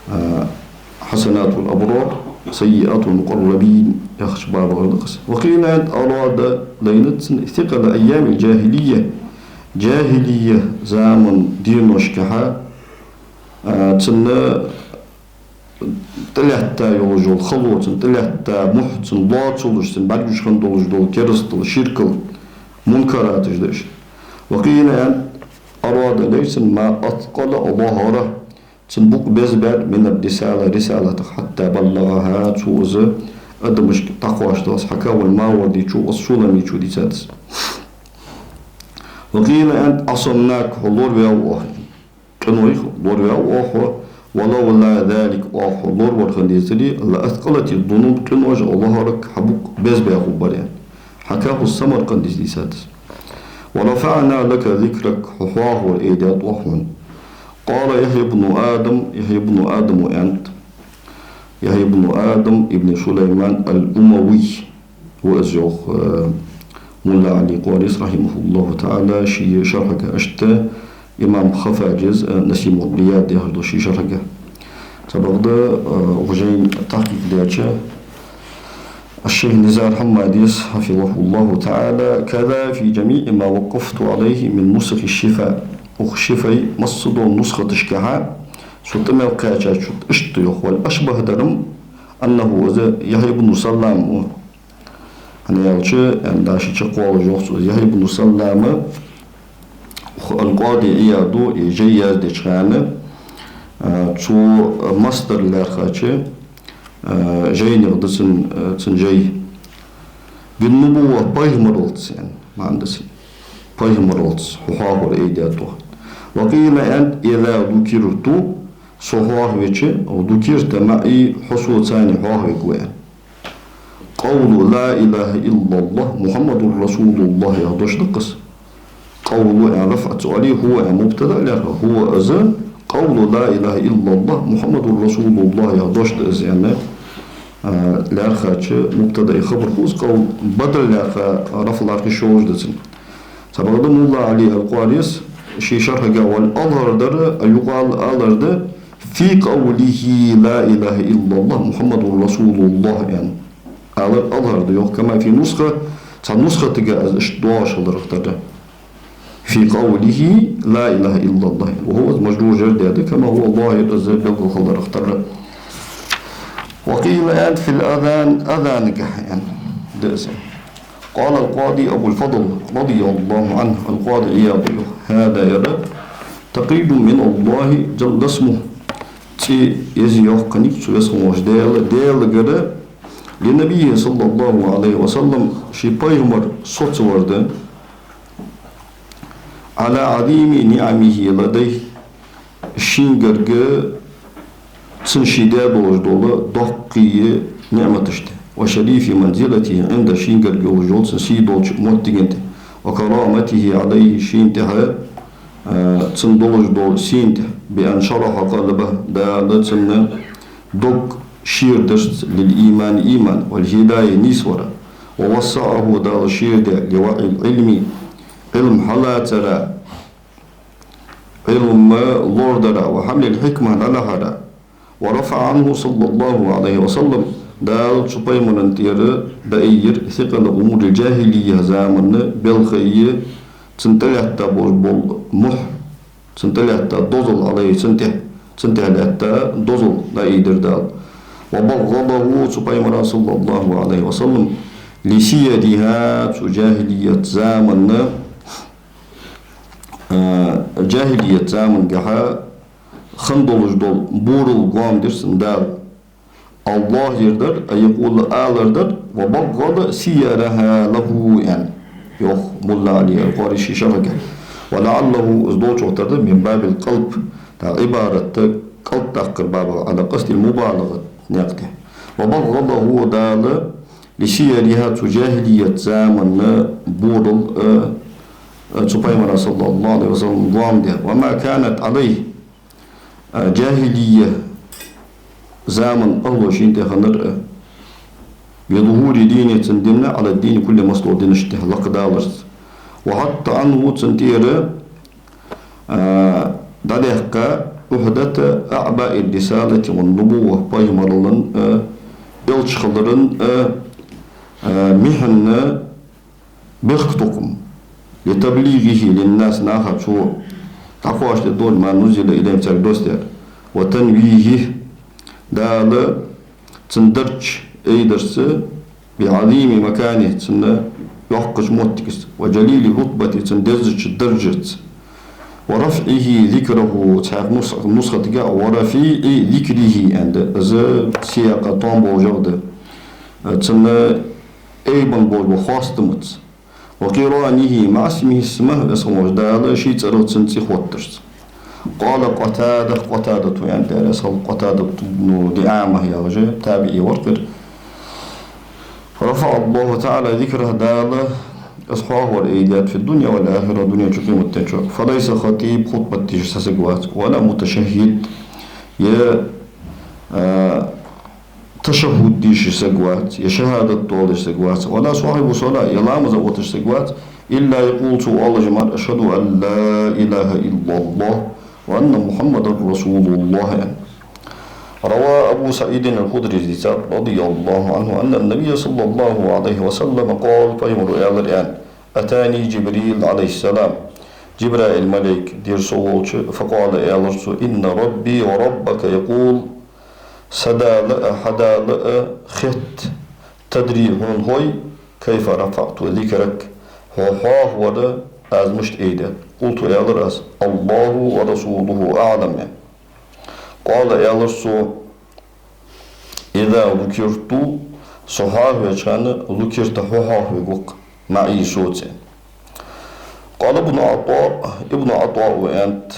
А, حسنات الأبرار، سيئات المقربين яхача бабагӀа да-кх из. وقيل, аьннад, أراد, лайнад цун, ثقل أيام الجاهلية, жахӀилия заман деношкахьа, а, цунна тӀалаьтта йолаш йола хало, цунна тӀалаьтта мухь, цунна лоаца йолаш, цунна бӀаргагуш хинна долаш дола керастал, ширкал, мункараташ да уж. وقيل, аьннад, أراد, лайр цун, ما أثقل ظهره, цун букъ безабаьр, من الرسالة, рисалатах, حتى بلغها, цо из адамашка дӀакхоачаш дале. حكاه الماوردي, цо из Суламечо дийцад из. وقيل, аьннад, عصمناك, хьо лораваьв оаха. Къинойх лораваьв оаха хьо, ولولا ذلك, оаха хьо лоравар хинна дацаре, لأثقلت الذنوب, къинош, ظهرك, хьа букъ безабаь хургбар, аьнна. حكاه السمرقندي, из дийцад из. ورفعنا لك ذكرك, хьо хьоахавар айдаьд оаха хьона. قال يحيى بن آدم, Яхья ибн Адама аьннад, Яхья ибн Адам ибн Сулайман ал-Умави. Ва из йоах, э, Мулла Ӏали Къарис, رحمه الله تعالى, ший шархьага, иштта имам Хаффаджи, э, Насимур-Рияд яхаш дола ший шархьага. Цхьабакъда, э, укх жайна тахкъикъ даьча аш-Шейх Низар Хьаммадис, حفظه الله تعالى: كذا في جميع ما وقفت عليه من نسخ الشفاء. Укх Шифай массадолча нусхаташкахьа со тӀа мел кхаьчача иштта йоах, والأشبه, дар-м, أنه, из Яхья ибн Саллам ва. ХӀана аьлча, аьнна, даши чакхвалаш йоах цо, Яхья ибн Саллама, укх ал-Къади Ӏияда из жай яздеча хана, а, цо масдар лаьрхӀача, а, жайнех да цун, а, цун жай. بالنبوة, пайхамаралца, аьнна, маӀан да цун. Пайхамаралца хьо хьоахавар айдаьд оаха. وقيل, аьннад, إذا ذكرت, со хьоахавича, أو ذكرت معي, хьо соца цхьана хьоахавергва, аьнна. قول لا إله إلا الله محمد رسول الله яха дош да-кх из. قول, аьнна, рафӀ ца оале, هو, аьнна, мубтадаъ лаьрхӀа. هو, из, قول لا إله إلا الله محمد رسول الله яха дош да из, аьнна, а, лаьрхӀача мубтадаи хабар хул из, къавл бадал лаьрхӀа рафӀ лархӀа йиш йолаш да цун. Цхьабакъда Мулла Ӏали ал-Къарис ший шархьага: والأظهر, дар, أن يقال, алар да, في قوله لا إله إلا الله محمد رسول الله, аьнна. Алар азхӀар да йоах, كما في نسخة, цхьан нусхатага из иштта доагӀаш хиларах тара. في قوله لا إله إلا الله, وهو, из мажрур жар даьд, كما هو ظاهر, из белгала хиларах тара. وقيل, аьннад, في الأذان, азангахь, аьнна, да из. قال القاضي أبو الفضل رضي الله عنه, ал-Къади Ӏияда йоах: هذا, ер, تقريب من الله جل اسمه, цӀи еза йоаккхарниг цу Веза хинна волча Даьла, Даьлагара, لنبيه صلى الله عليه وسلم, ший пайхамар соцавар да, على عظيم نعمه لديه, шийгарга цунна ше даь долаш дола доккхий ниӀматашта, وشريف منزلته عنده, шийгарга йолаш йола цун сий долча моттига тӀа, وكرامته عليه, шийна тӀехьа, а, цунна долаш дола сийна тӀа, بأن شرح قلبه, Дала цун дог шера дир цунна, للإيمان, иман, والهداية, нийсвара, ووسعه, Дала шера даь, لوعي العلم, Ӏилма хьалацара, Ӏилма лорадара, وحمل الحكمة, дӀалахьара, ورفع عنه صلى الله عليه وسلم, Дала цу пайхамара тӀера дӀаайъир, ثقل أمور الجاهلية, замана балхай, цунна тӀалаьтта бола, бола мухь, цунна тӀалаьтта дозал, عليه, цунна тӀа, цунна тӀа лаьтта дозал дӀаайдир Дала. وبغضه, цу пайхамара, صلى الله عليه وسلم, لسيرها, цу жахӀилият замана, а, жахӀилият замангахьа хинна долаш дола бурал гоама дир цунна Дала. الظاهر дар, أن يقول алар дар, وبغض سيرها له аьнна. Йоах Мулла Ӏали аль-Къари ший шархьагахь. ولعله из долчох тара да من باب القلب, тӀаккха Ӏибарат да кӀалт даккхар бабах على قصد المبالغة наькъа тӀа. وبغضه Дала لسيرها цу жахӀилият заманна бурал, э, э, цу пайхамара صلى الله عليه وسلم гоама даь. وما كانت عليه а, жахӀилия заман ахӀло шийна тӀа хиннар, а, بظهور دينه цун дин على الدين كله массадолча динашта тӀа лакхдаларца. وحط عنه цун тӀера, а, дӀадаьккха عهدة أعباء الرسالة والنبوة пайхамараллан, а, элчахиларан, а, а, михьанна бехктокхам, لتبليغه للناس наха цо дӀакхоачашдергдолаш ما نزل إليهم царга доссадаьр, وتنويهه Дала цун дарж айдарца, بعظيم مكانه цун йоккхача моттигаца, وجليل رتبته цун дезача даржаца, ورفعه ذكره цхьаькха нус-, нусхатагахь ورفيع ذكره аьнна да, из сиякъа тоам болаш да, цун айбан болаш ба хоастамца. وقرانه مع اسمه اسمه Веза хинна волча Дала ший цӀерах цун цӀи хоттарца. قال قتادة Къатадата аьннад, Веза хинна волча Къатадата, ну, ДиӀама яхаш, табиӀи вар-кх ер. رفع الله تعالى ذكره Дала из хьоахавар айдаьд في الدنيا والآخرة дуне чу, къематден чу. فليس خطيب хутбат дешаш саг вац, ولا متشهد е, а, ташаххуд дешаш саг вац, е шахӀадат доаладеш саг вац, ولا صاحب صلاة е ламаза отташ саг вац, إلا يقول цо оалаш мара أشهد أن لا إله إلا الله وأن محمدا رسول الله аьнна. روى أبو سعيد الخدري дийцад رضي الله عنه أن النبي صلى الله عليه وسلم قال пайхамара аьлар аьнна: أتاني جبريل عليه السلام Жибраил малейк дир со волча, فقال аьлар цо: إن ربي وربك يقول Са Дала а, хьа Дала а хет, تدري хьона хой, كيف رفعت ذكرك хьо хьоахавар аз мишта айдаьд. قلت аьлар аз: الله ورسوله أعلم аьнна. قال аьлар цо: إذا ذكرت со хьоахавеча хана, ذكرت хьо хьоахавергва-кх معي соца. قال ابن عطاء Ибн ӀатӀаъа аьннад: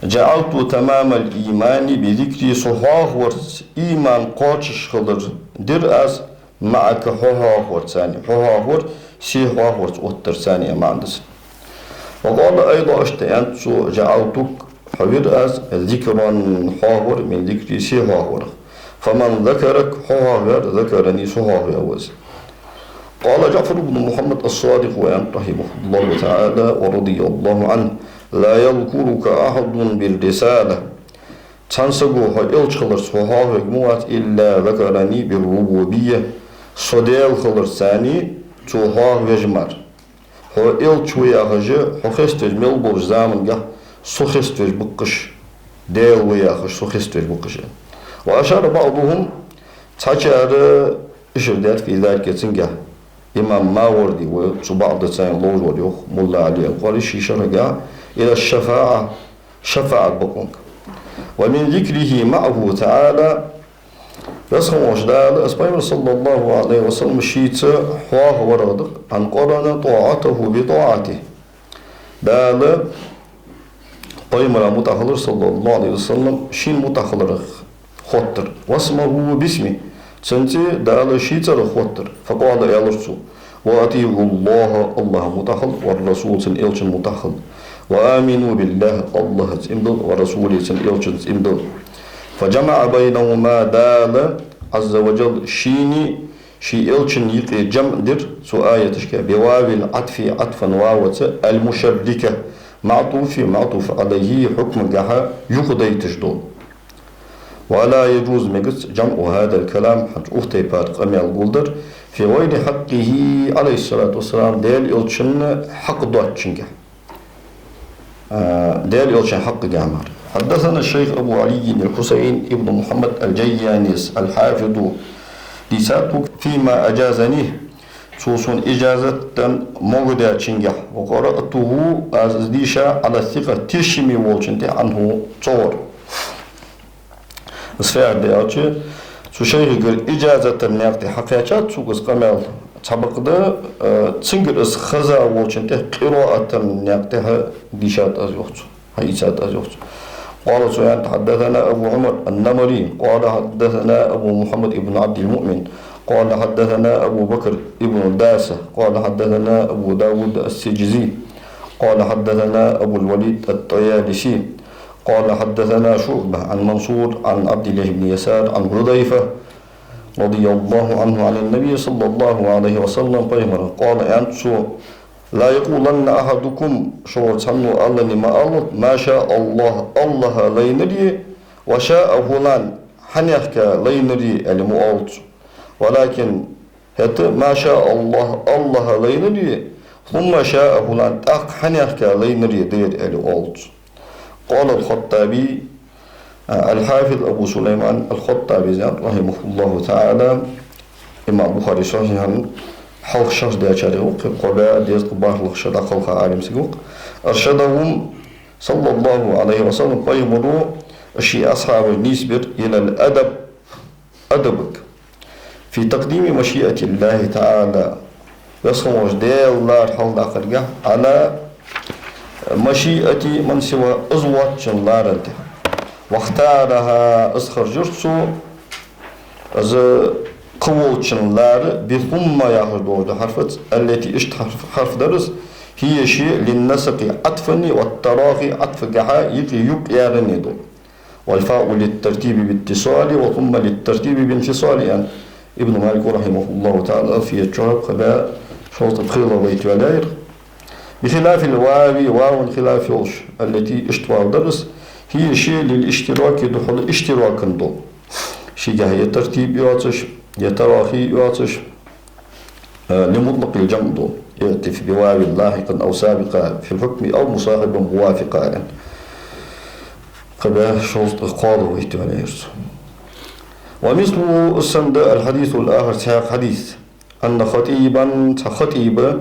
جعلت تمام الإيمان بذكري со хьоахаварца иман кхоачаш хилар дир аз معك хьо хьоахаварца, хьо хьоахавар се хьоахаварца оттарца аьнна маӀан да из. وقال أيضا иштта аьннад цо: جعلتك хьо вир аз ذكرا хьоахавар من ذكري се хьоахаварах. فمن ذكرك хьо хьоахаваьр ذكرني со хьоахаваьв из. قال جعفر بن محمد الصادق аьннад رحمه الله تعالى ورضي الله عنه: لا يذكرك أحد بالرسالة Цхьан саго хьо элча хиларца хьо хьоахавергма вац, إلا ذكرني بالربوبية со Даьла хиларца цо хьоахавеш мара. Хьо элча ва яхаш, хьо хеставеш мел болча замангахь со хеставеш ба-кх уж, Даьла ва яхаш со хеставеш ба-кх уж. وأشار بعضهم цхьачар ишар даьд في ذلك цунгахь. Имам Маварди ва цу баӀдаца ловш вар, йоах Мулла Ӏали аль-Къари ший шархьагахь, إلى الشفاعة шафаӀат бокъонга. ومن ذكره معه تعالى Веза хинна волча Дала, из пайхамар صلى الله عليه وسلم шийца хьоахаварах да, أن قرن طاعته بطاعته Дала пайхамара мутӀахьа хилар صلى الله عليه وسلم шийна мутӀахьа хиларах хоттар. واسمه باسمه цун цӀи Дала ший цӀерах хоттар. فقال аьлар цо: وأطيعوا الله АллахӀа мутӀахьа хила, والرسول цун элчанна мутӀахьа хила. وآمنوا بالله АллахӀаца иман дилла, ورسوله цун элчанца иман дилла. فجمع بينهما Дала عز وجل шийна, ший элчанна юкъе жамӀ дир цу аяташка بواو العطف عطفا ваваца المشركة معطوف معطوف عليه хьукмагахьа юхадайташ дола. ولا يجوز мегац جمع هذا الكلام хӀанз укх тайпара къамаьл гулдар في غير حقه عليه الصلاة والسلام Даьла элчанна хьакъ доацачунгахь. А, Даьла элчан хьакъагахь мара. حدثنا الشيخ أبو علي الحسين بن محمد الجياني الحافظ дийцад тхога فيما أجازنيه цо сона ижазат даь могадаьчунгахь, وقرأته аз из дийша على الثقة тешаме волчунна тӀа عنه цунгара. Из фу яхар да аьлча, Цу шайхагара иджазата наькъа тӀа хьакхаьчад цо из къамаьл, цхьабакъда, э, цунгара из хеза волчунна тӀа къираата наькъа тӀа хьадийшад аз, йоах цо, хьаийцад аз, йоах цо. قال, цо аьннад: حدثنا أبو عمر النمري، قال حدثنا أبو محمد بن عبد المؤمن، قال حدثنا أبو بكر بن داسة، قال حدثنا أبو داود السجزي، قال حدثنا أبو الوليد الطيالسي، قال حدثنا شعبة عن منصور عن عبد الله بن يسار عن حذيفة رضي الله عنه عن النبي صلى الله عليه وسلم, пайхамара, قال, аьннад цо: لا يقولن أحدكم, шугара цхьанне аллане ма алалда, ما شاء الله, АллахӀа лайнаре, وشاء فلان, хьанехка лайнаре, аьле ма оалалда цо. ولكن, хӀаьта, ما شاء الله, АллахӀа лайнаре, ثم شاء فلان, тӀаккха хьанехка лайнаре да ер, аьле оалалда цо. قال الخطابي, а, الحافظ أبو سليمان الخطابي аьннад, رحمه الله تعالى, имам Бухарий Сахьихьан хьалха шархь даьчарех ва-кх, кхо бӀаь дезткъа бархӀлагӀа шу дӀакхелха Ӏалим саг ва-кх. أرشدهم صلى الله عليه وسلم, пайхамара ший асхьабаш нийсбир, إلى الأدب, адабага. في تقديم مشيئة الله تعالى, Веза хинна волча Даьла лар хьалхадаккхаргахьа, على مشيئة من سواه, из воацачун ларал тӀа. واختارها, из харжар цо, из кхы волчун лар, بثم яхаш долча хьарфаца, التي, иштта хьарф, хьарф дар из, هي ше, للنسق, Ӏатфани, والتراخي, Ӏатфагахьа юкъе юкъ яране дола. والفاء للترتيب باتصال وثم للترتيب بانفصال, аьннад Ибн Малика, رحمه الله تعالى, Алфият чу кхо бӀаь шовзткъеи пхелагӀа байт йоалаяьй ер. بخلاف الواو, ваван хилаф йолаш, التي, иштта вав дар из, هي ше, للاشتراك, духхьал иштиракан дола. Шийгахьа е тартиб йоацаш, е тарахи йоацаш, э, لمطلق الجمع дола. اعطف بواو لاحقا أو سابقا في الحكم أو مصاحبا موافقا, аьнна. Кхо бӀаь шовзткъеи кхоалагӀа байт йоалаяьй ер цо. ومثله, из санна да, الحديث الآخر, цхьаькха хьадис. أن خطيبا, цхьа хатӀиба,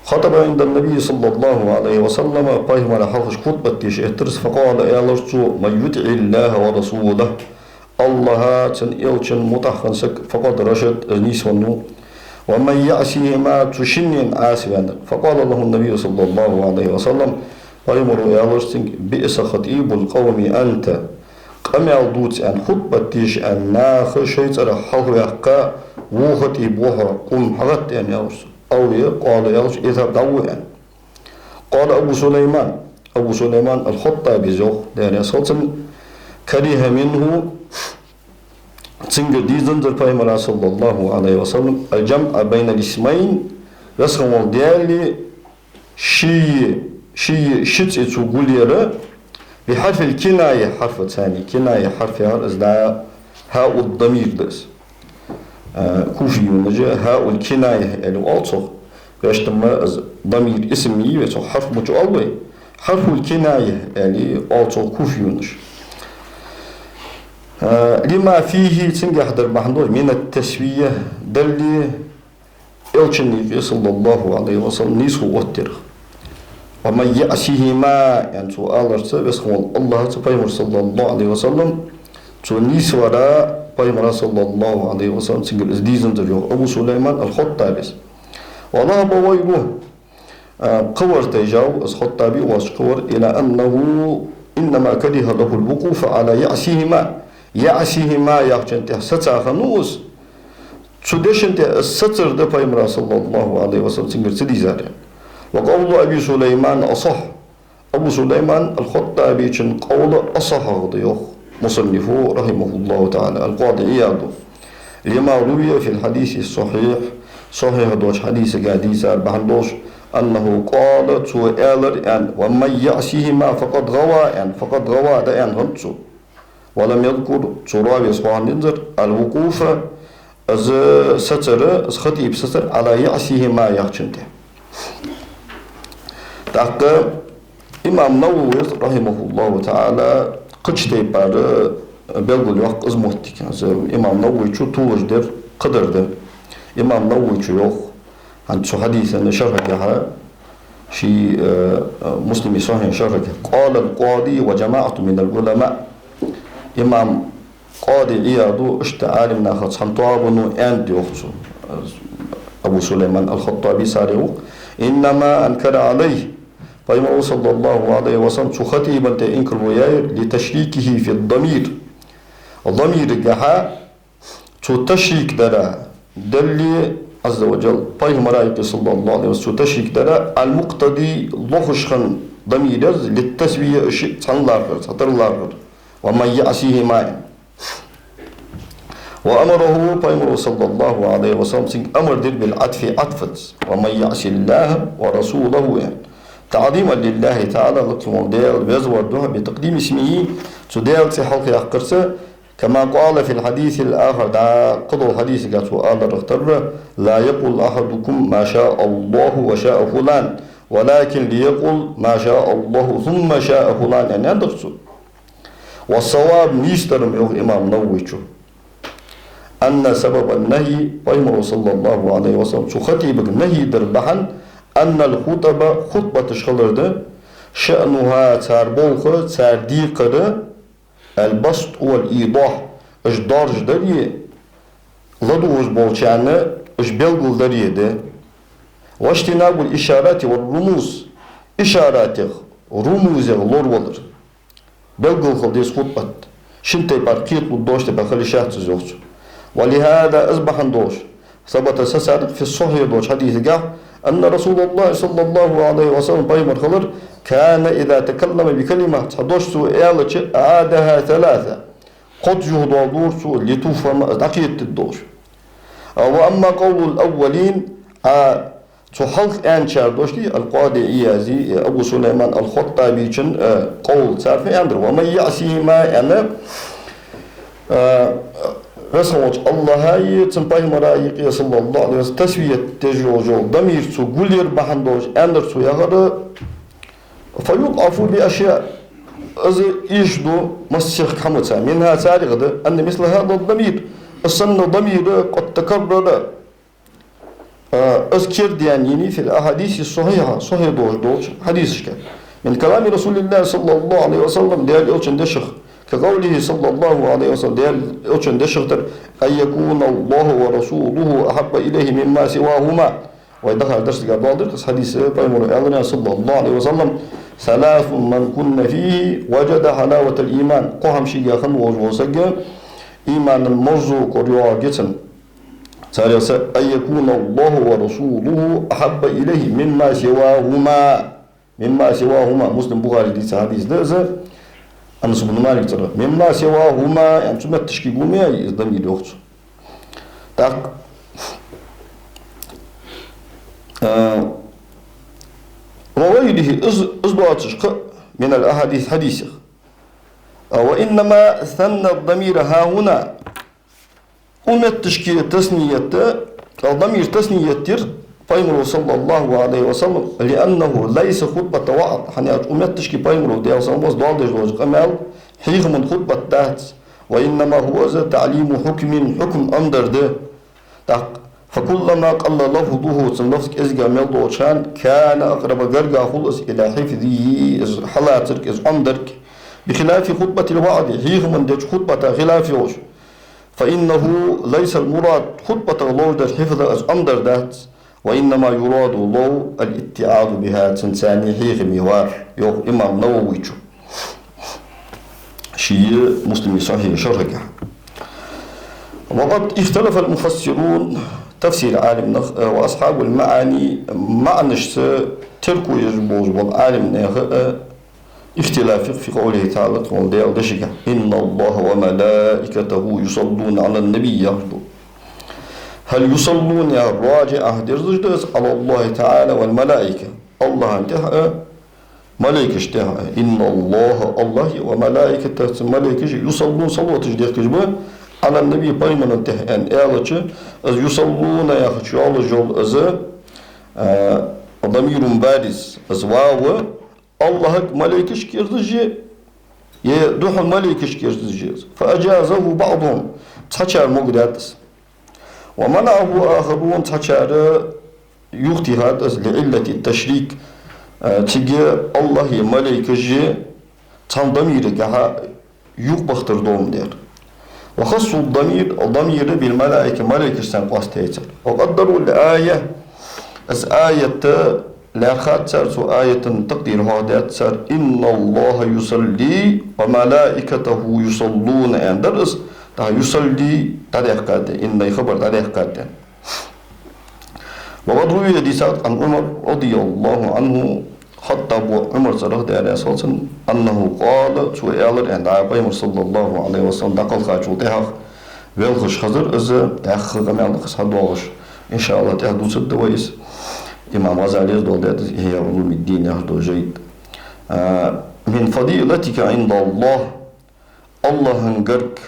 خطب عند النبي صلى الله عليه وسلم, пайхамара хьалхашка хутбат деш эттар из, فقال, аьлар цо: من يطع الله ورسوله, АллахӀа, цун элчанна мутӀахьа хинна саг, فقد رشد, из нийсвенна ва. ومن يعصهما, цу шиннена Ӏаса ваьннар. فقال له النبي صلى الله عليه وسلم, пайхамара аьлар цунга: بئس خطيب القوم أنت. Къамаьл дувца аьнна, хутбат деша аьнна, наха шоай цӀерах хьалхаваьккха во хатӀиб ва хьо, къум хьагӀатта, аьнна, аьлар цо. أو, е, قال, аьлча, из хӀама дӀаву аьнна. قال أبو سليمان, Абу Сулайман аль-ХаттӀаби йоах, Даьла раьза хилва цунна: كره منه, цунгара дезанзар пайхамара, صلى الله عليه وسلم, الجمع بين الاسمين, Веза хинна волча Даьлеи шиеи, шиеи ши цӀи цо гулъяр, بحرف الكناية, хьарфаца, цани, киная хьарф яхар из да, هاء الضمير да из. Э, куфиюнаша هاء الكناية аьле оал цох. Вешта-м из дамир исм я вай, цох хьарф ма чу оал вай. حرف الكناية аьле оал цох куфиюнаша. Э, لما فيه, цунгахьа дар бахьан долаш, من التسوية, Даьлеи элчаннеи юкъе, صلى الله عليه وسلم, нийсхо оттаяр. ومن يعصهما, аьнна цо аларца, Веза хинна волча АллахӀаца пайхамар, صلى الله عليه وسلم, цо нийсвар, пайхамара, صلى الله عليه وسلم, цунгара из дезанзар, йоах Абу Сулайман аль-ХаттӀабе. وذهب غيره, а, кхывар тайжав, из ХаттӀаби воацача кхывар, إلى أنه إنما كره له الوقوف على يعصهما. يعصهما яхачун тӀа саца хиннав из. Цу дешан тӀа сацар да пайхамара, صلى الله عليه وسلم, цунгара ца дезар. وقول أبي سليمان أصح. Абу Сулайман аль-ХаттӀабечун къовл асахьагӀа да, йоах мусаннифо, رحمه الله تعالى, аль-Къади Ӏияд. لما روي في الحديث الصحيح, сахьихь долча хьадисага дийцар бахьан долаш, أنه قال, цо аьлар аьнна, ومن يعصهما فقد غوى аьнна, فقد غوى да аьнна хиннад цо. ولم يذكر, цу равес хьоахадинзар, الوقوف, из сацар, из хатӀиб сацар, على يعصهما яхачун тӀа. ТӀаккха имам Нававе, رحمه الله تعالى, кхыча тайпара белгалйоаккх из моттиг. Из имам Нававечо толаш дар кхыдар да. Имам Нававечо йоах, хӀанз цу хьадиса шархьагахьа, ший, э, Муслима сахьихьа шархьагахьа: قال القاضي وجماعة من العلماء. Имам Къади Ӏияд ва, иштта Ӏалимнахаца цхьан тоабано аьннад йоах цо, Абу Сулайман аль-ХаттӀаби царех ва-кх: «إنما أنكر عليه». Пайхамара, саллаллахӀу Ӏалайхи ва саллам, цу хатӀиба тӀа инкарло яьй, «لتشريكه في الضمير». Дамирагахьа цо ташрик дар, Далла, Ӏазза ва Джалла, пайхамара юкъе, саллаллахӀу Ӏалайхи ва саллам, цо ташрик дар, «المقتضي», лохаш хинна дамир я из, «للتسوية», шиъ цхьана лархӀар, цхьатарра лархӀар, «ومن يعصهما». «وأمره», пайхамара, саллаллахӀу Ӏалайхи ва саллам, цунга амар дир, «بالعطف», Ӏатфаца, «ومن يعص الله ورسوله», аьнна, «تعظيما لله تعالى», лакха волча Даьла везавар духьа, «بتقديم اسمه», цу Даьла цӀи хьалхаяккхарца, «كما قال في الحديث الآخر», дӀа кхыдолча хьадисагахь цо аларах тарра: «لا يقل أحدكم ما شاء الله وشاء فلان، ولكن ليقل ما شاء الله ثم شاء فلان», аьнна, аьннадар цо. «والصواب», нийсдар-м, йоах имам Нававийс, «أن سبب النهي», пайхамара, саллаллахӀу Ӏалайхи ва саллам, цу хатӀибага нахӀи дар бахьан, «أن الخطب», хутбаташ хилар да, «شأنها», цар болх, цар декхар, «البسط والإيضاح», уж доаржадари, ладувгӀаш болчарна уж белгалдари да, «واجتناب الإشارات والرموز», ишаратех, румузех лоравалар. Белгал хила деза хутбат. Шин тайпара кхеталургдолаш тайпара хила йиш яц из, йоах цо. «ولهذا», из бахьан долаш, «ثبت», сацадакъ, «في الصحيح», долча хьадисагахь, «أن رسول الله صلى الله عليه وسلم», пайхамар хилар, «كان إذا تكلم بكلمة», цхьа дош цо аьлча, «أعادها ثلاثا», кхозза юхадоаладора цо, «لتفهم», из дӀакхетадергдолаш. «وأما قول الأولين», а, цу хьалха аьнначар дош дий, аль-Къади Ӏиязи, э, Абу Сулайман аль-ХаттӀабийчун, э, къовл, цар фу аьннадар: «ومن يعصهما», аьнна, э, Веза хинна волча АллахӀаи цун пайхамараи юкъе, саллаллахӀу Ӏалайхи ва саллам, тасвият деш йола дамир цо гулъяр бахьан долаш аьннадар цо яхар, «فيضعف بأشياء», из ийрча ду массехк хӀамаца, «منها», царех да, «أن مثل هذا الضمير», из санна дамир, «قد تكرر», а, из кердаьнна енай, «في الأحاديث الصحيحة», сахьихь долаш долча хьадисашка, «من كلام رسول الله صلى الله عليه وسلم», Даьла Элчан дешах, «كقوله صلى الله عليه وسلم», Даьла Элчан дешах тара: «أن يكون الله ورسوله أحب إليه مما سواهما». Вай дахар дарсагахь доаладир из хьадис, пайхамара аьлар, саллаллахӀу Ӏалайхи ва саллам: «ثلاث من كن فيه وجد حلاوة الإيمان». Кхо хӀама шийгахь хинна волаш вола саг, имана марзо корайоагӀаргья цун. Царех са: «أن يكون الله ورسوله أحب إليه مما سواهما». «مما سواهما», Муслим, Бухари дийца хьадис да из, Анас ибн Малика цӀерагӀа. «مما سواهما», яъни цу метташка гу ма яй из дамир, йоах цо. ТӀаккха, а, «وغيره», из, из доацаш кхы, «من الأحاديث», хьадисех. А, «وإنما ثنى الضمير هاهنا». Укх метташка тасният, а, дамир тасният дир пайхамара, саллаллахӀу Ӏалайхи ва саллам, «لأنه ليس خطبة وعظ», хӀана аьлча укх метташка пайхамара, Даьла салам хилда цунна, доаладеш долча къамаьл хьехама хутбат дац, «وإنما هو», из, «تعليم حكم», хьукм Ӏомадар да. ТӀаккха, «فكلما قل لفظه», цун лафз кӀезига мел долча хана, «كان أقرب», гаргагӀа хул из, «إلى حفظه», из хьалацарга, из Ӏомадарга, «بخلاف خطبة الوعظ», хьехама деча хутбата хилаф йолаш. «فإنه ليس المراد», хутбатах ловш дар хьифза, из Ӏомадар дац, «وإنما يراد», лов, «الاتعاظ بها», цунца хьехаме вар, йоах имам Нававийс ший Муслима сахьихь шархьагахь. «وقد اختلف المفسرون», тафсир Ӏалимнах, э, «وأصحاب المعاني», маӀанашца терко еш болаш бола Ӏалимнах, э, ихтилаф я, «في قوله تعالى», тхона Даьла дешагахь: «إن الله وملائكته يصلون على النبي», яхаш да. «هل يصلون» яхар раджиӀ дерзаш да из, «على الله تعالى والملائكة», АллахӀа тӀехьа а, малайкашта тӀехьа а. «إن الله», АллахӀи, «وملائكته», цун малайкаши, «يصلون», салоташ дехкаш ба, «على النبي», пайхамара тӀехьа, аьнна аьлча, из «يصلون» яхача йоаллаш йола из, а, «ضمير بارز», из «واو», АллахӀага малайкашка керзаш я, е духхьал малайкашка керзаш я из. «فأجازه بعضهم», цхьачар могадаьд из. «ومنعه آخرون», цхьачар юхатехад из, «لعلة التشريك», а, цига АллахӀи малайкаши цхьан дамирагахьа юкъебахийтар долаш дар. وخصوا الضمير، الضمير بالملائكة، малайкашца къоастаяьй цар. وقدروا الآية، из аят лаьрхӀад цар, цу аятан такъдир хьоахадаьд цар: «إن الله يصلي وملائكته يصلون», аьнна дар из, тӀаккха «يصلي» дӀадаьккхад, «إن» хабар дӀадаьккхад. وقد روي، дийцад, عن عمر رضي الله عنه، Хаттаб Ӏумар цӀерах, Даьла раьза хилва цунна, أنه قال، цо аьлар аьнна, дӀа Пайхамар, صلى الله عليه وسلم, дӀакхелхачул тӀехьагӀа велхаш хезар из, тӀаккха къамаьл хьадоагӀаш. Ин ша Аллахь, тӀехьа дувцаргда вай из. Имам ГӀазалес доаладаьд из, «إحياء علوم الدين» яхаш дола жайна тӀа. А, «من فضيلتك عند الله», Аллахьан гарга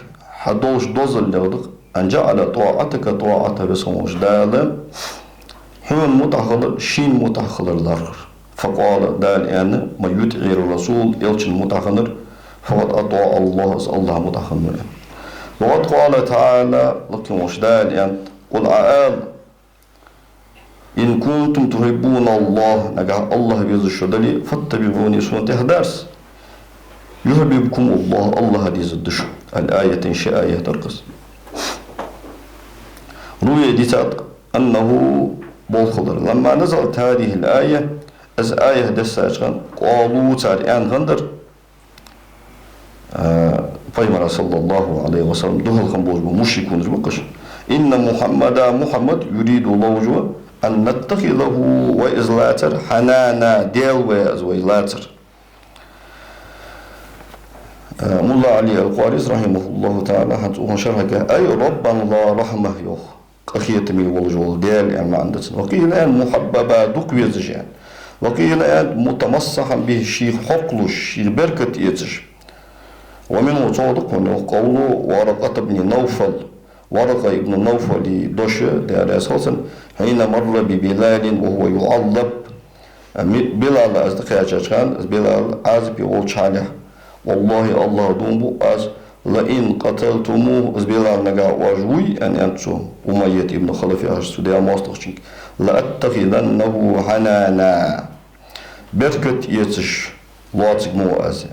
хьа долаш дозаллех да-кх, «أن جعل طاعتك طاعته», Веза хинна волча Дала хьона мутӀахь хилар шийна мутӀахь хиларал лархӀар. فقال، Дала аьннад: «من يطع الرسول», Элчанна мутӀахь хиннар, «فقد أطاع الله», из Аллахьа мутӀахь хиннав, аьнна. وقد قال تعالى، Лакхе волча Дала аьннад: «قل», Ӏа ала: «إن كنتم تحبون الله», нагахь Аллахь везаш шо дале, «فاتبعوني», сона тӀехьа дарца. «يحببكم الله», Аллахь дезаргда шо. Ал-аятайн ши аят дар-кх из. روي، дийцад, أنه, болх хилар: «لما نزلت هذه الآية», из аят дессача хана, «قالوا», цар аьнна хиннадар, а, Пайхамара, صلى الله عليه وسلم, духьал хинна болаш бола мушрикунаш ба-кх уж: «إن محمدا», Мухьаммад, «يريد», ловш ва, «أن نتخذه», вай из лацар, «حنانا», Даьла вай из вай лацар. Э, Мулла Ӏали ал-Къарис, رحمه الله تعالى, хӀанз укхан шархьага: «أي ربا ذا رحمة», йоах, къахетаме волаш вола Даьла, аьнна маӀан да цун. «وقيل», аьннад, «محببا», дукха везаш, аьнна. «وقيل», аьннад, «متمسحا به», шийх хьокхалуш, шийх беркат эцаш. «ومنه», цох да-кх хьона, йоах, «قول ورقة بن نوفل», Варакъа ибн Навфала дош, Даьла раьза хилва цунна: «حين مر ببلال وهو يعلب». Ми-, Билал аз тӀакхаьчача хана, из Билал Ӏазапе волча хьале: «والله», Аллахьа дув буъ аз, «لئن قتلتموه», из Билал нагахь оаш вуй, аьнна, аьннад цо, Умайят ибн Халаф яхаш цу Даьла моастагӀчунга, «لأتخذنه حنانا». Беркат эцаш лоацаргва аз.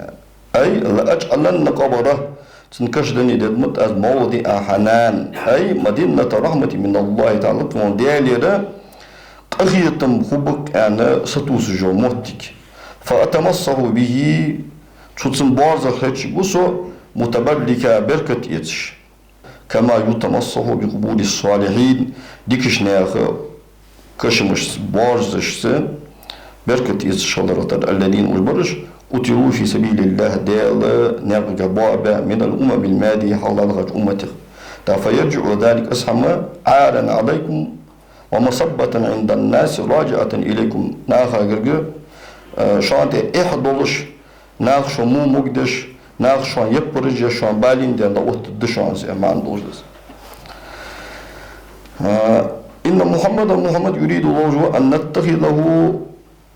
«أي لأجعلن قبره», цун каша дӀаденна дергда-кх аз, «موضع حنان», «أي مظنة رحمة من الله تعالى», Даьлера къахетам хургба-кх аьнна сатувсаш йола моттиг. «فأتمسح به», цу цун боарзах хеташ ва со, «متبركا», беркат эцаш. «كما يتمسح بقبور الصالحين», дикача наьха кашамашца, боарзашца беркат эцаш хиларах тара, «الذين», уж бараш, «قتلوا في سبيل الله», Даьла наькъагахь боабаь, «من الأمم الماضية», хьалха хиннача умматех. ТӀаккха: «فيرجع ذلك», из хӀама, «عارا عليكم ومسبة عند الناس راجعة إليكم», наха гарга, э, шоана тӀа эхь долаш, наха шо во могадеш, наха шоана яппараш еш, шоана балийна даь дӀаоттаргда шоана из, аьнна маӀан долаш да из. А, «إن محمدا», Мухьаммад, «يريد», ловш ва, «أن نتخذه»,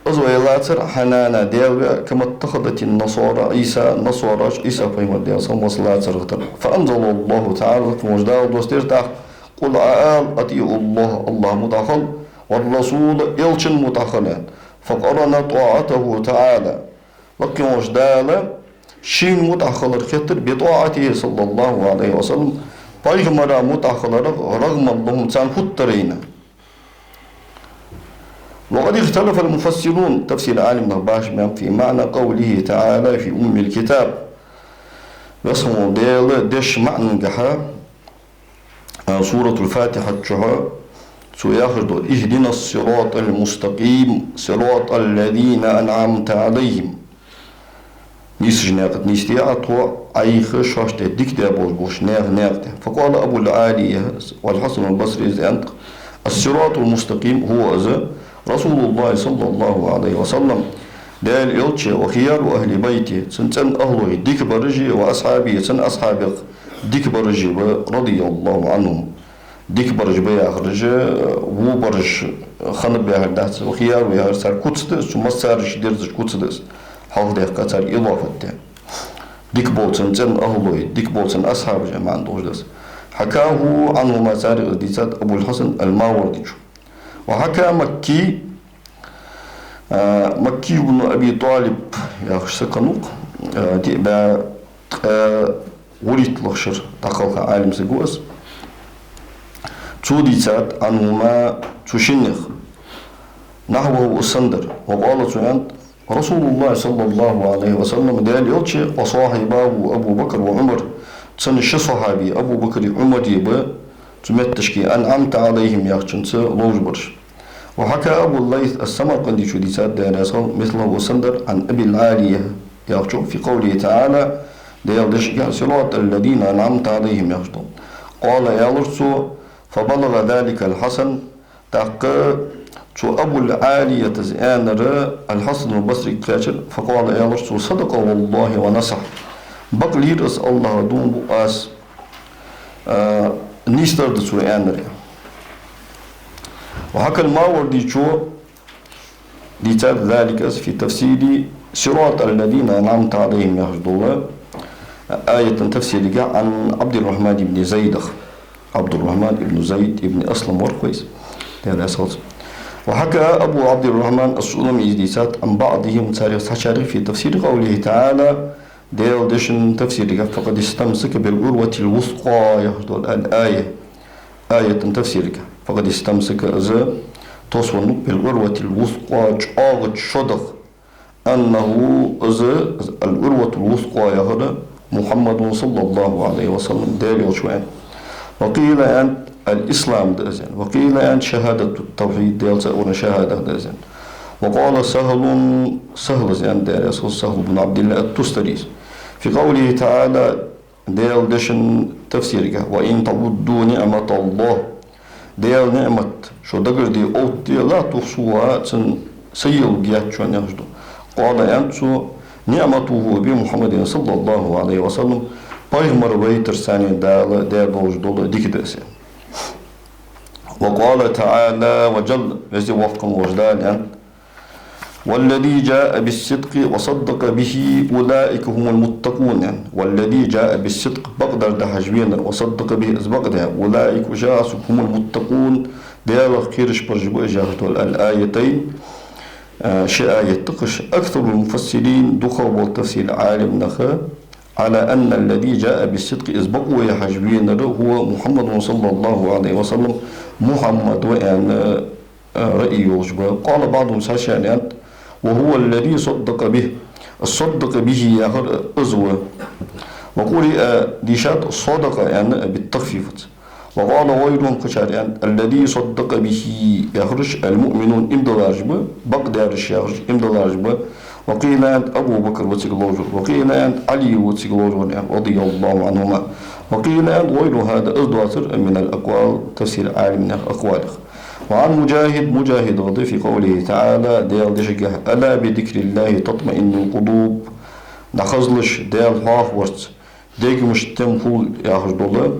из вай лацар, «حنانا», Даьла ваь, «كما اتخذت النصارى عيسى», насараш Ӏийса пайхамар, Даьла салам хилда цунна, лацарах тара. «فأنزل الله تعالى», Лакхе волча Дала доссадаьр тӀаккха: «قل», Ӏа ала: «أطيعوا الله», Аллахьа мутӀахь хила, «والرسول», Элчанна мутӀахь хила, аьнна. «فقرن طاعته تعالى», Лакхе волча Дала шийна мутӀахь хилар хеттар, «بطاعته صلى الله عليه وسلم», Пайхамара мутӀахь хиларах, «رغما لهم», царна хӀуттарайна. «وقد اختلف المفسرون», тафсир Ӏалимнах башха баьннаб, «في معنى قوله تعالى في أم الكتاب», Веза хинна волча Даьла дешан маӀанагахьа, а, Суратуль-Фатихьат чухь цо яхаш дола: «اهدنا الصراط المستقيم، صراط الذين أنعمت عليهم». Нийсача наькъа тӀа нийсде Ӏа тхо, Ӏайха шоашта дика даь болаш болча наьха наькъа тӀа. «فقال أبو العالية والحسن البصري», из аьннад-кх: «الصراط المستقيم هو», из, «رسول الله صلى الله عليه وسلم», Даьла Элча, «وخيار أهل بيته», цун цӀен ахӀлой дика бараш а, «وأصحابه», цун асхьабех дика бараш а ба, «رضي الله عنهم». Дика бараш ба яхараш, во бараш хиннаб яхар дац, «وخيار» яхар цар куц да из, цу массараш дерзача куц да из. Хьалхадаьккха царга изафат даь. Дика бола цун цӀен ахӀлой, дика бола цун асхьабаш, аьнна маӀан долаш да из. «حكاه عنهما», царех из дийцад Абуль-Хьасан аль-Мавардичо. «وحكى مكي», а, Макки ибн Аби ТӀалиб яхаш саг хиннав-кх, а, диъ бӀаь ткъаь ворхӀитталагӀча шера дӀакхелха Ӏалим саг ва из. Цо дийцад, عنهما, цу шиннех, نحوه, из санна дар. وقال, цо аьннад: رسول الله صلى الله عليه وسلم, Даьла Элча, وصاحباه أبو بكر وعمر, цун ши сахьаби, Абу Бакри Ӏумари ба цу метташка, أنعمت عليهم яхачунца ловш бараш. وحكى أبو الليث السمرقندي, цо дийцад, Даьла раьза хилва, مثله, из санна дар, عن أبي العالية яхачох, في قوله تعالى, Даьла дешагахьа, صراط الذين أنعمت عليهم яхаш дола. قال, аьлар цо, فبلغ ذلك الحسن, тӀаккха цу Абул-Ӏалията аьннар Ал-Хьасанул Басрига кхаьчар, فقال, аьлар цо: صدق والله ونصح. Бакълийра из, АллахӀа дув буъ аз, а, нийса дар да цо аьннар. وحكى الماوردي, цо дийцад, ذلك, из, في تفسير صراط الذين أنعمت عليهم яхаш дола аятан тафсирагахьа, عن عبد الرحمن بن زيد, Ӏабдуррахьман ибн Зайд ибн Аслам вар-кх из, Даьла раьза хилва цунна. وحكى أبو عبد الرحمن السلمي, из дийцад, عن بعضهم, царех цхьачарех, في تفسير قوله تعالى, Даьла дешан тафсирагахьа, فقد استمسك بالعروة الوثقى яхаш дола ал-ая, аятан тафсирагахьа, فقد استمسك, из тосвеннав, بالعروة الوثقى, чӀоагӀача шодах, أنه, из, العروة الوثقى яхар, محمد صلى الله عليه وسلم, Даьла Элча ва аьнна. وقيل, аьннад, الإسلام да из аьнна. وقيل, аьннад, شهادة التوحيد, Даьла цаӀ вар шахӀадат да из аьнна. وقال سهل, СахӀл, из аьннад, Даьла раьза хилва цунна, СахӀл ибн ӀабдиллахӀ ат-Тустари, في قوله تعالى, Даьла дешан тафсирагахьа: وإن تعدوا نعمة الله, Даьла ниӀмат шо дагардеш овтта, لا تحصوها, цун сай йилга йоацаш яц шоана яхаш да. قال, аьннад цо: نعمته بمحمد صلى الله عليه وسلم, пайхамар вайтарца Дала даь долаш дола дика да из. وقال تعالى وجل, Веза-Воккха волча Дала аьннад: والذي جاء بالصدق وصدق به أولئك هم المتقون, аьнна. والذي جاء بالصدق, бакъдар дахьаш венар, وصدق به, из бакъдаь, أولئك, уж, هم المتقون, Даьлах кхераш бараш ба уж яхаш дола, الآيتين, а, ши аят да-кх уж. أكثر المفسرين, дукхагӀбола тафсир Ӏалимнаха, على أن الذي جاء بالصدق, из бакъо яхьаш венар, هو محمد صلى الله عليه وسلم, Мухьаммад ва аьнна, а, раъй йолаш ба. قال بعضهم, цхьачар аьннад: وهو الذي صدق به, صدق به яхар из ва. وقرئ, дийшад, صدق аьнна, بالتخفيف. وقال غيرهم, кхычар аьннад: الذي صدق به яхараш المؤمنون, иман диллараш ба, бакъдаьраш яхараш иман диллараш ба. وقيل, аьннад, أبو بكر ва цига ловш вар, وقيل, аьннад, Ӏали ва цига ловш вар, аьнна, رضي الله عنهما. وقيل, аьннад, غير هذا, из доацар, من الأقوال, тафсир Ӏалимнаьха акъвалех. وعن مجاهد, МуджахӀидагара да, في قوله تعالى, Даьла дешагахьа: ألا بذكر الله تطمئن القلوب. ДӀахазалаш, Даьла хьоахаварца дегамаш тем хул яхаш дола,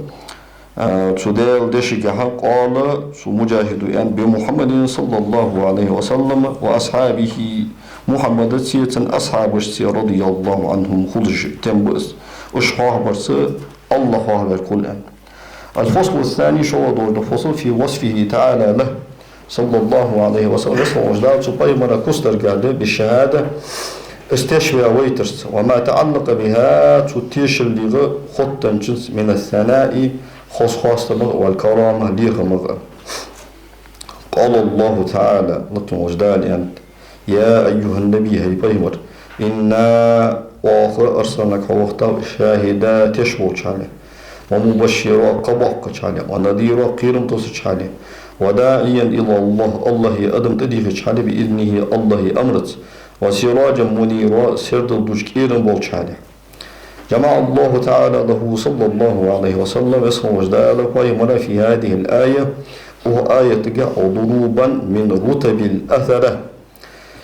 а, цу Даьла дешагахьа. قال, цу МуджахӀида аьннад: بمحمد صلى الله عليه وسلم وأصحابه, Мухьаммадацеи цун асхьабашцеи, رضي الله عنهم, хулаш тем ба из. Уж хьоахабарца АллахӀ хьоахавергва, аьнна. الفصل الثاني, шоллагӀа дола фасл, في وصفه تعالى له صلى الله عليه وسلم, Веза волча Дала цу пайхамара куцдарга аьле, بالشهادة, из тешваь вайтарца, وما تعلق بها, цу тешаллех хоттаденначунца, من الثناء, хоза хоастамах, والكرامة, лехамах. قال الله تعالى, латташ волча Дала аьннад: يا أيها النبي, хӀай пайхамар, إنا, оаха, أرسلناك, хьо вахийтав, شاهدا, теш волча хьале, ومبشرا, кхаъ боаккхача хьале, ونذيرا, кхерам тоссача хьале, وداعيا إلى الله, АллахӀа адам тӀадийхача хьале, بإذنه, АллахӀа амраца, وسراجا منيرا, сердал дувцаш кӀерам болча хьале. جمع الله تعالى له صلى الله عليه وسلم, Веза волча Дала пайхамара, في هذه الآية, укх аятагахьа, ضروبا من رتب الأثرة,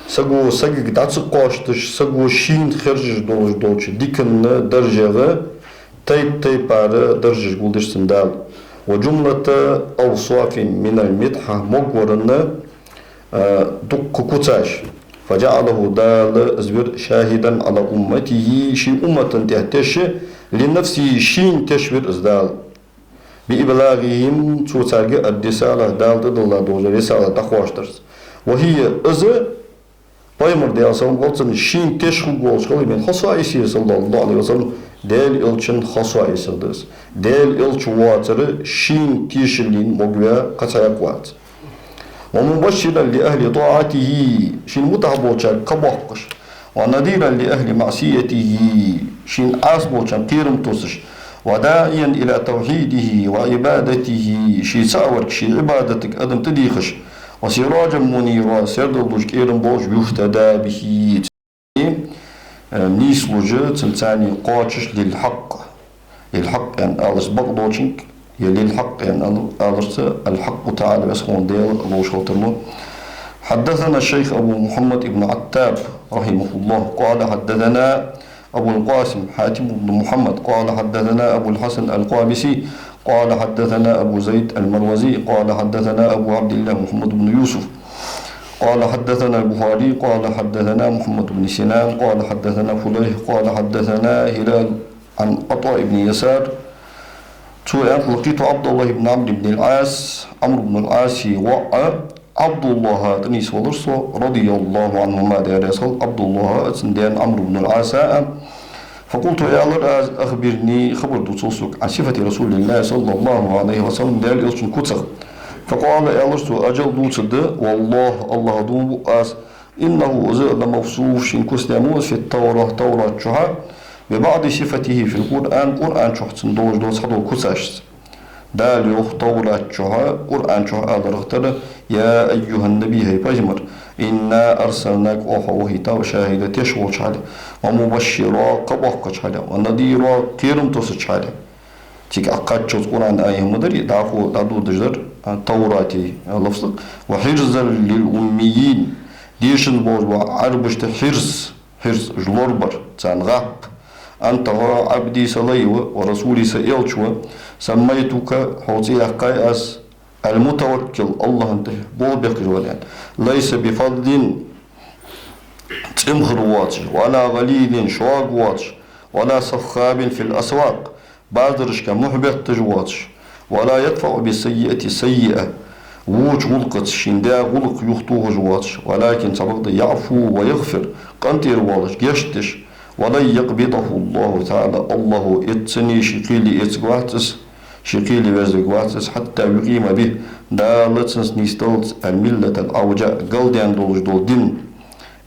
саго сагага дӀа ца кхоачаш, саго шийна хержаш долаш долча дикан даржех тайп-тайпара даржаш гулдеш цунна Дала. وجملة أوصاف من المدح, могваран, а, дуккха куцаш. فجعله, Дала из вир, شاهدا على أمته, ший уммата тӀа теш, لنفسه, шийна теш вир из Дала. بإبلاغهم, цо царга, الرسالة, Дала тӀадилла дола рисалат дӀахоаштарца. وهي, из пайхамар, Даьла салам хилда цунна, шийна теш хургволаш хилар, من خصائصه صلى الله عليه وسلم, Даьла Элчан хасоэсагӀа да из. Даьла Элча воацар шийна тешаллина могаваь кхы цхьаккха вац. ومبشرا لأهل طاعته, шийна мутӀахьа болчарга кхаъ боаккхаш. ونذيرا لأهل معصيته, шийна Ӏаса болчарна кхерам тоссаш. وداعيا إلى توحيده وعبادته, ший цаӀ варг, ший Ӏибадатага адам тӀадийхаш. وسراجا منيرا, сердал долаш кӀерам болаш, يهتدى به, э, нийслуш, цунца кхоачаш, للحق. للحق аьнна аларца бакъдолчунга, е للحق аьнна ал-, аларца الحق تعالى, Веза хинна Даьла ловш хилар мо. حدثنا الشيخ أبو محمد بن عتاب رحمه الله قال حدثنا أبو القاسم حاتم بن محمد قال حدثنا أبو الحسن القابسي قال حدثنا أبو زيد المروزي قال حدثنا أبو عبد الله محمد بن يوسف قال حدثنا البخاري قال حدثنا محمد بن سنان قال حدثنا فليح قال حدثنا هلال عن عطاء بن يسار. Цо аьннад: لقيت عبد الله بن عمرو بن العاص, Ӏамр ибн ал-Ӏаса воӀ, عبد الله тӀа нийсвелар со, رضي الله عنهما, Даьла раьза хилва Ӏабдуллахьа а, цун даь Ӏамр ибн ал-Ӏаса а. فقلت, аьлар аз: أخبرني, хабар дувцал сога, عن صفة رسول الله صلى الله عليه وسلم, Даьла Элчан куцах. فقال, аьлар цо: أجل, дувцаргда, والله, АллахӀа дув буъ аз, إنه, из لموصوف, шийна куц даь мо из, في التوراة, Таврат чухьа, ببعض صفته في القرآن, Къуръан чухь цун долаш дола цхьадола куцашца. Дала йоах Таврат чухьа, Къуръан чухьа аларах тара: يا أيها النبي, хӀай пайхамар, إنا أرسلناك, оаха хьо вахийтав, شاهدا, теш волча хьале, ومبشرا, кхаъ боаккхача хьале, ونذيرا, кхерам тоссача хьале. Цига кхаччалца Къуръан аят ма дарий, дӀахо дӀадодаш дар, а, Таврата, а, лафзах. وحرزا للأميين, дешанза болаш бола Ӏарбашта хьирз, хьирз, уж лорабар, царна гӀап. أنت, хьо, عبدي, са лай ва, ورسولي, са элча ва, سميتك, хьо цӀи яьккхай аз, المتوكل, АллахӀа тӀа болх бехкаш ва аьнна. ليس بفظ, цӀимхар воацаш, ولا غليظ, шога воацаш, ولا سخاب في الأسواق, базарашка мухь бетташ воацаш, ولا يدفع بالسيئة السيئة, воча гӀулакхаца шийна даь гӀулакх юхатохаш воацаш, ولكن, цхьабакъда, يعفو ويغفر, къинтӀера воалаш, гешт деш, ولن يقبضه الله تعالى, АллахӀа эццане ший кхеле эцаргвац из, ший кхеле верзаргвац из, حتى يقيم به, Дала цунца нийсдаллалца, الملة العوجاء, галдаьнна долаш дола дин.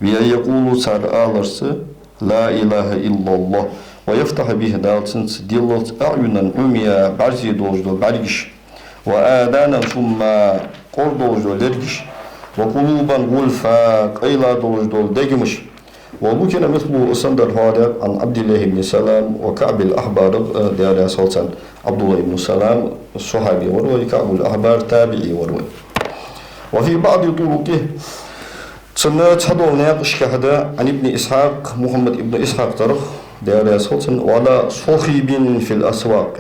بأن يقولوا, цар аларца, لا إله إلا الله, ويفتح به, Дала цунца деллалца, أعينا عميا, бӀарзе долаш дола бӀаргаш, وآذانا صما, кӀора долаш дола лергаш, وقلوبا غلفا, къайла долаш дола дегамаш. ولكن مثله, из санна дар хьоахадаьд, عن عبد الله بن سلام وكعب الأحبار, э, Даьла раьза хилва царна, ӀабдуллахӀ ибн Салам сахьаби вар вай, КаӀбул-Ахьбар табиӀи вар вай. وفي بعض طرقه, цун цхьадолча наькъашка хьада, عن ابن إسحاق, Мухьаммад ибн Исхьакъ тарах, Даьла раьза хилва цунна, ولا صاخب في الأسواق,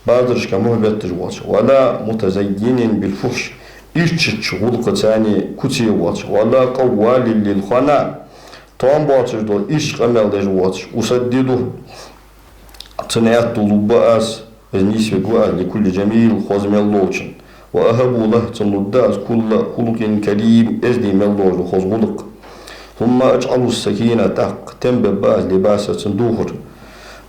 базарашка мухь бетташ воацаш, ولا متزين بالفحش, ийрчача гӀулакхаца куце воацаш, ولا قوال للخنا, тоам боацаш дола ийрча къамаьл деш воацаш, أسدده, цунна аьттув лургба аз, из нийсвергва аз, لكل جميل, хоза мел долчунна, وأهب له, цунна лургда аз, كل خلق كريم, эздий мел долаш дола хоза гӀулакх. ثم أجعل السكينة, тӀаккха тем бергба аз, لباسه, цун духар,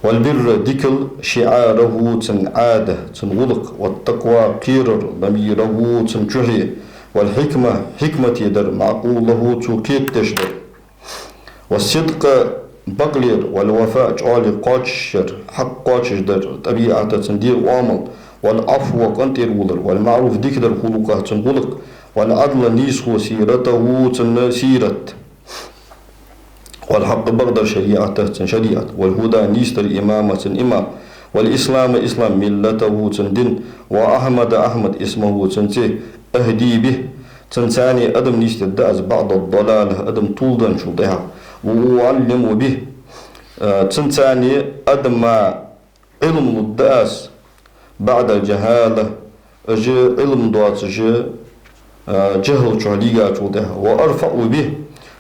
والبر, дикал, شعاره, цун Ӏада, цун гӀулакх, والتقوى, кхерар, ضميره, цун чухье, والحكمة, хьикмате дар, معقوله, цо кхетадеш дар. والصدق, бакълер, والوفاء, чӀоагӀо кхоачашъяр, хьакъ кхоачашдар, طبيعته, цун дегӀа оамал, والعفو, къинтӀера валар, والمعروف, дикадар, خلقه, цун гӀулакх, والعدل, нийсхо, سيرته, цун сират, والحق, бакъдар, شريعته, цун шариӀат, والهدى, нийсдар, إمامه, цун имам, والإسلام, ислам, ملته, цун дин, وأحمد, Ахьмад, اسمه, цун цӀи, أهدي به, цунца адам нийсдергда аз, بعد الضلالة, адам тувладенначул тӀехьагӀа, وأعلم به, э, цунца адама Ӏилма лургда аз, بعد الجهالة, уж Ӏилма доацаш, э, жахӀал чу лийгачул тӀехьагӀа, وأرفع به,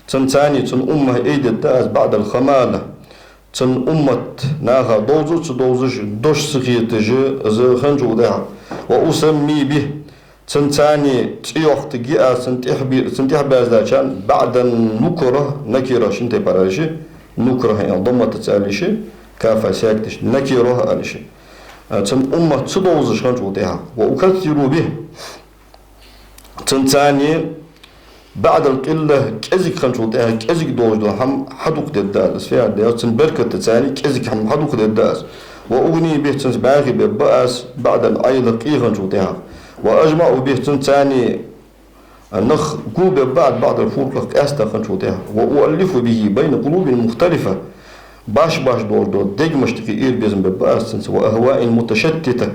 цунца цун уммат айдергда аз, بعد الخمالة, цун уммат наха довза а ца довзаш, дош ца хеташ, из хинначул тӀехьагӀа, وأسمي به, цунца цӀи йоаккхаргья аз, цунна тӀехьа бе-, цунна тӀехьабаьззачарна, بعد النكرة, نكرة шин тайпара йиш я, نكرة аьнна, дамматаца ала йиш я, кафа сагота тӀа, накира ала йиш я. Цун уммат ца довзаш хинначул тӀехьагӀа. وأكثر به. Цунца بعد القلة, кӀезига хинначул тӀехьагӀа кӀезига долаш дола хӀама хьадукха дергда аз. Фиар дер, цун беркатаца кӀезига хӀама хьадукха дергда аз. وأغني به, цунца бӀаьхий бергба аз, بعد العيلة, къе хинначул тӀехьагӀа. وأجمع به, цунца нах гулбергба аз, بعد الفرقة, къаьстта хинначул тӀехьагӀа. وأؤلف به بين قلوب مختلفة, башха-башха долаш дола дегашта юкъе ира безам бергба аз цунца. وأهواء متشتتة,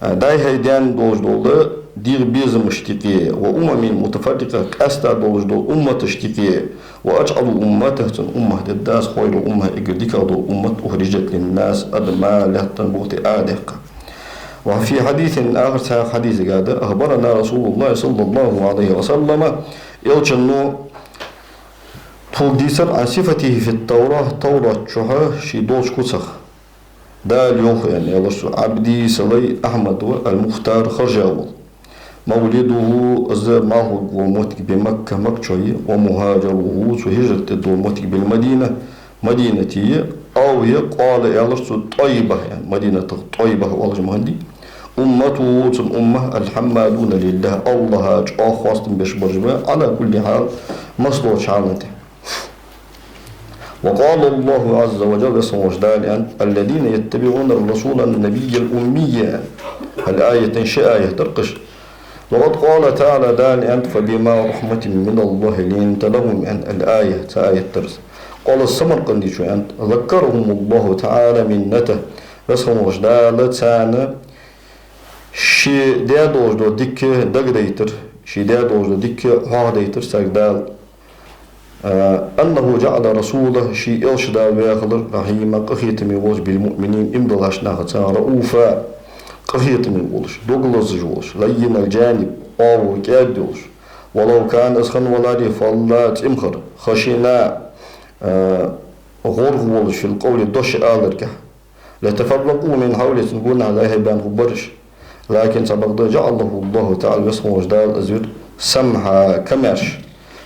дӀай-хьай даьнна долаш дола дегӀа безамашта юкъе. وأمم متفرقة, къаьстта долаш дола умматашта юкъе. وأجعل أمته, цун уммат дергда аз, خير أمة, эггара дикагӀа дола уммат, أخرجت للناس, адамашта лаьттан бутӀа арадаьккха. وفي حديث آخر, цхьан хьадиса тӀа да: أخبرنا رسول الله صلى الله عليه وسلم, Элчано тхога дийцар, عن صفته في التوراة, Таврат чу ший долча куцах. Дала йоах, аьнна, аьлар цо: عبدي, са лай, أحمد ва, المختار, харжа вола. مولده, из малхбугаш вола моттиг, بمكة, Макка чу я, ومهاجره, цо хӀижрат дергдола моттиг, بالمدينة, Мадинате я, أو, е, قال, аьлар цо, طيبة, аьнна, Мадинатах ТӀойба оалаш ма хиннадий. أمته, цун умма, الحمادون لله, АллахӀа чӀоагӀа хоастам беш бараш ба, على كل حال, массадолча хьала тӀа. وقال الله عز وجل, Веза хинна волча Дала аьннад: الذين يتبعون الرسول النبي الأمي, аьнна. Хьал аятан ши аят дар-кх уж. وقد قال تعالى, Дала аьннад: فبما رحمة من الله لنت لهم, аьнна, الآية, цхьа аят дар из. قال السمرقندي, цо аьннад: ذكرهم الله تعالى منته, Веза хинна волча Дала царна ший даь долаш дола дика дагадайтар, ший даь долаш дола дика хьоахадайтар царга Дала. أنه جعل رسوله, ший элча Дала ваь хилар, رحيما, къахетаме волаш, بالمؤمنين, иман диллача нахаца, رءوفا, къахетаме волаш, дог лазаш волаш, لين الجانب, оагӀув кӀаьда йолаш, ولو كان, из хинна валаре, فظا, цӀимхара, خشنا, гӀоргва волаш, في القول, дош аларгахьа. لتفرقوا من حوله, цун гонахьа дӀай-хьай баьнна хургбар уж. لكن, цхьабакъда, جعله الله تعالى, Веза хинна волча Дала из вир سمحا, камаьрша,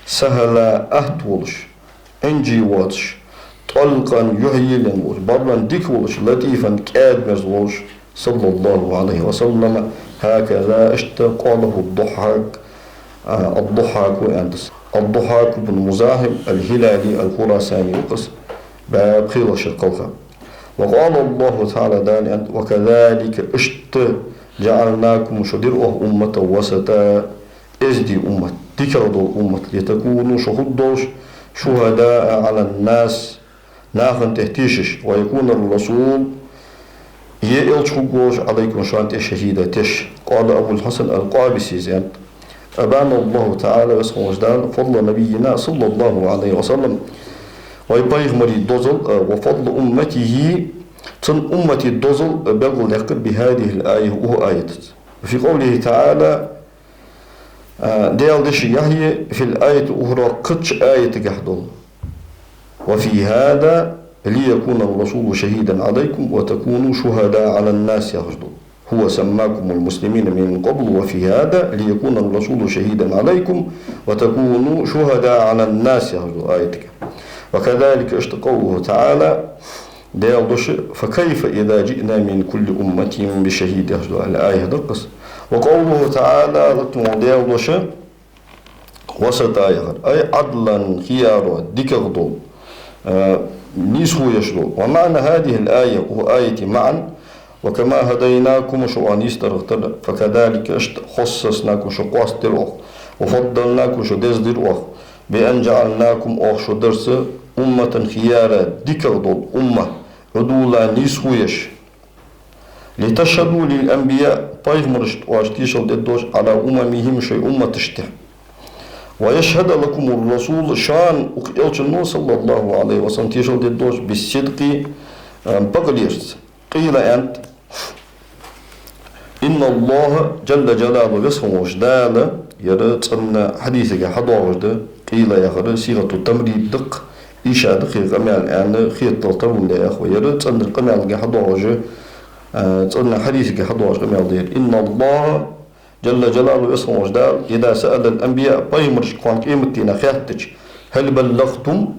سهلا, атта волаш, Ӏинжий воацаш, طلقا, юхь елаенна волаш, برا, дика волаш, لطيفا, кӀаьда-мерза волаш, صلى الله عليه وسلم. هكذا, иштта, قاله الضحاك, а, الضحاك аьннад из. الضحاك بن مزاحم الهلالي الخراساني ва-кх из, бӀаь пхелагӀча шера кхелха. وقال الله تعالى, Дала аьннад: وكذلك, иштта, جعلناكم, шо дир оаха, أمة وسطا, эздий уммат, дикагӀа дола уммат, لتكونوا, шо хургдолаш, شهداء على الناس, нахана тӀа тешаш, ويكون الرسول, е элча хургволаш, عليكم, шоана тӀа, شهيدا, теш. قال أبو الحسن القابسي, из аьннад: أبان الله تعالى, Веза хинна волча Дала, فضل نبينا صلى الله عليه وسلم, вай пайхамара дозал, а, وفضل أمته, цун уммата дозал, а, белгалдаьккхар, بهذه الآية, укх аятаца. في قوله تعالى, а, Даьла дешагахьа, في الآية الأخرى, кхыча аятагахьа дола. وفي هذا ليكون الرسول شهيدا عليكم وتكونوا شهداء على الناس, яхаш дола. هو سماكم المسلمين من قبل وفي هذا ليكون الرسول شهيدا عليكم وتكونوا شهداء على الناس, яхаш дола аятагахьа. وكذلك, иштта, قوله تعالى, Даьла дош: فكيف إذا جئنا من كل أمة بشهيد, яхаш дола аят дар-кх из. وقوله تعالى, латтам вола Даьла дош, وسطا яхар, أي عدلا, хияро, дикагӀа дола, а, нийсхо еш дола. ومعنى هذه الآية, укх аята маӀан: وكما هديناكم, шо оаха нийсдаргдар, فكذلك, иштта, خصصناكم, шо къоастадир оаха, وفضلناكم, шо дездир оаха, بأن جعلناكم, оаха шо дарца, أمة, хияро, дикагӀа дола умма, عدولا, нийсхо еш. لتشهدوا للأنبياء, пайхамарашта оаш тешал дергдолаш, على أممهم, шоай умматашта тӀа. ويشهد لكم الرسول, шоана укх элчано, صلى الله عليه وسلم, тешал дергдолаш, بالصدق, а, бакълерца. قيل, аьннад: إن الله جل جلاله, Веза хинна волча Дала, ер цӀена хьадисага хьадоагӀаш да, قيل яхар صيغة التمريض да-кх, иша да-кх ер къамаьл аьнна, хетадала тарлу да яхаш. Ер цӀена къамаьлага хьадоагӀаш, а, цӀена хьадисага хьадоагӀаш къамаьл да ер. إن الله جل جلاله, Веза хинна волча Дала, إذا سأل الأنبياء, пайхамарашка кхоана къематдийнахьа хаьттача: هل بلغتم,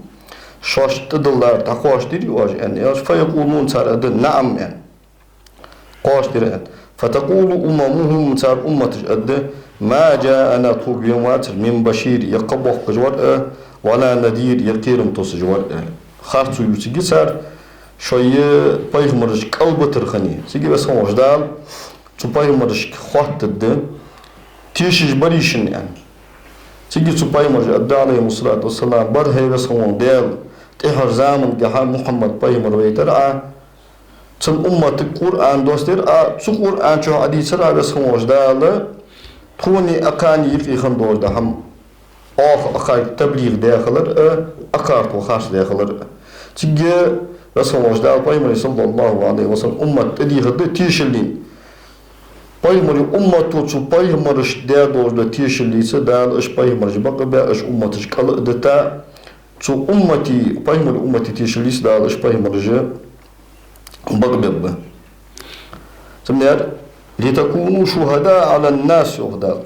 шоашта тӀадиллар дӀакхоачадир оаш, аьнна, аьлча, فيقولون, цар аргда, نعم, аьнна. Кхоачадир, аьнна. فتقول أممهم, цар умматаш аргда, ما جاءنا, тхога вена вацар, من بشير, е кхаъ боаккхаш вар а, ولا نذير, е кхерам тоссаш вар а. Харцо ю цига цар, шоай пайхамараш кӀалбитар хиннай. Цига Веза хинна волча Дала цу пайхамарашка хоаттаргда, тешаш барий шун, аьнна. Цига цу пайхамараша аргда, عليهم الصلاة والسلام, бар, хӀай Веза хинна вола Даьла, тӀеххьарча замангахьа Мухьаммад пайхамар вайтар Ӏа, цун умматага Къуръан доссадир Ӏа, цу Къуръан чу Ӏадийцар Ӏа, Веза хинна волча Дала, тхонеи акхарнеи юкъе хинна долаш дола хӀама, оаха акхарга таблигӀ даь хилар а, акхар тхо харцдаь хилар а. Цига Веза хинна волча Дала пайхамара, صلى الله عليه وسلم, уммат тӀадийхаргда тешаллина. Пайхамара уммато цу пайхамарашта даь долаш дола тешаллица Дала уж пайхамараш бакъбаь, уж умматаш кӀал а дита, цу уммата, пайхамара уммата тешаллица Дала уж пайхамараш бакъбергба. Цудухьа, لتكونوا شهداء على الناس, йоах Дала.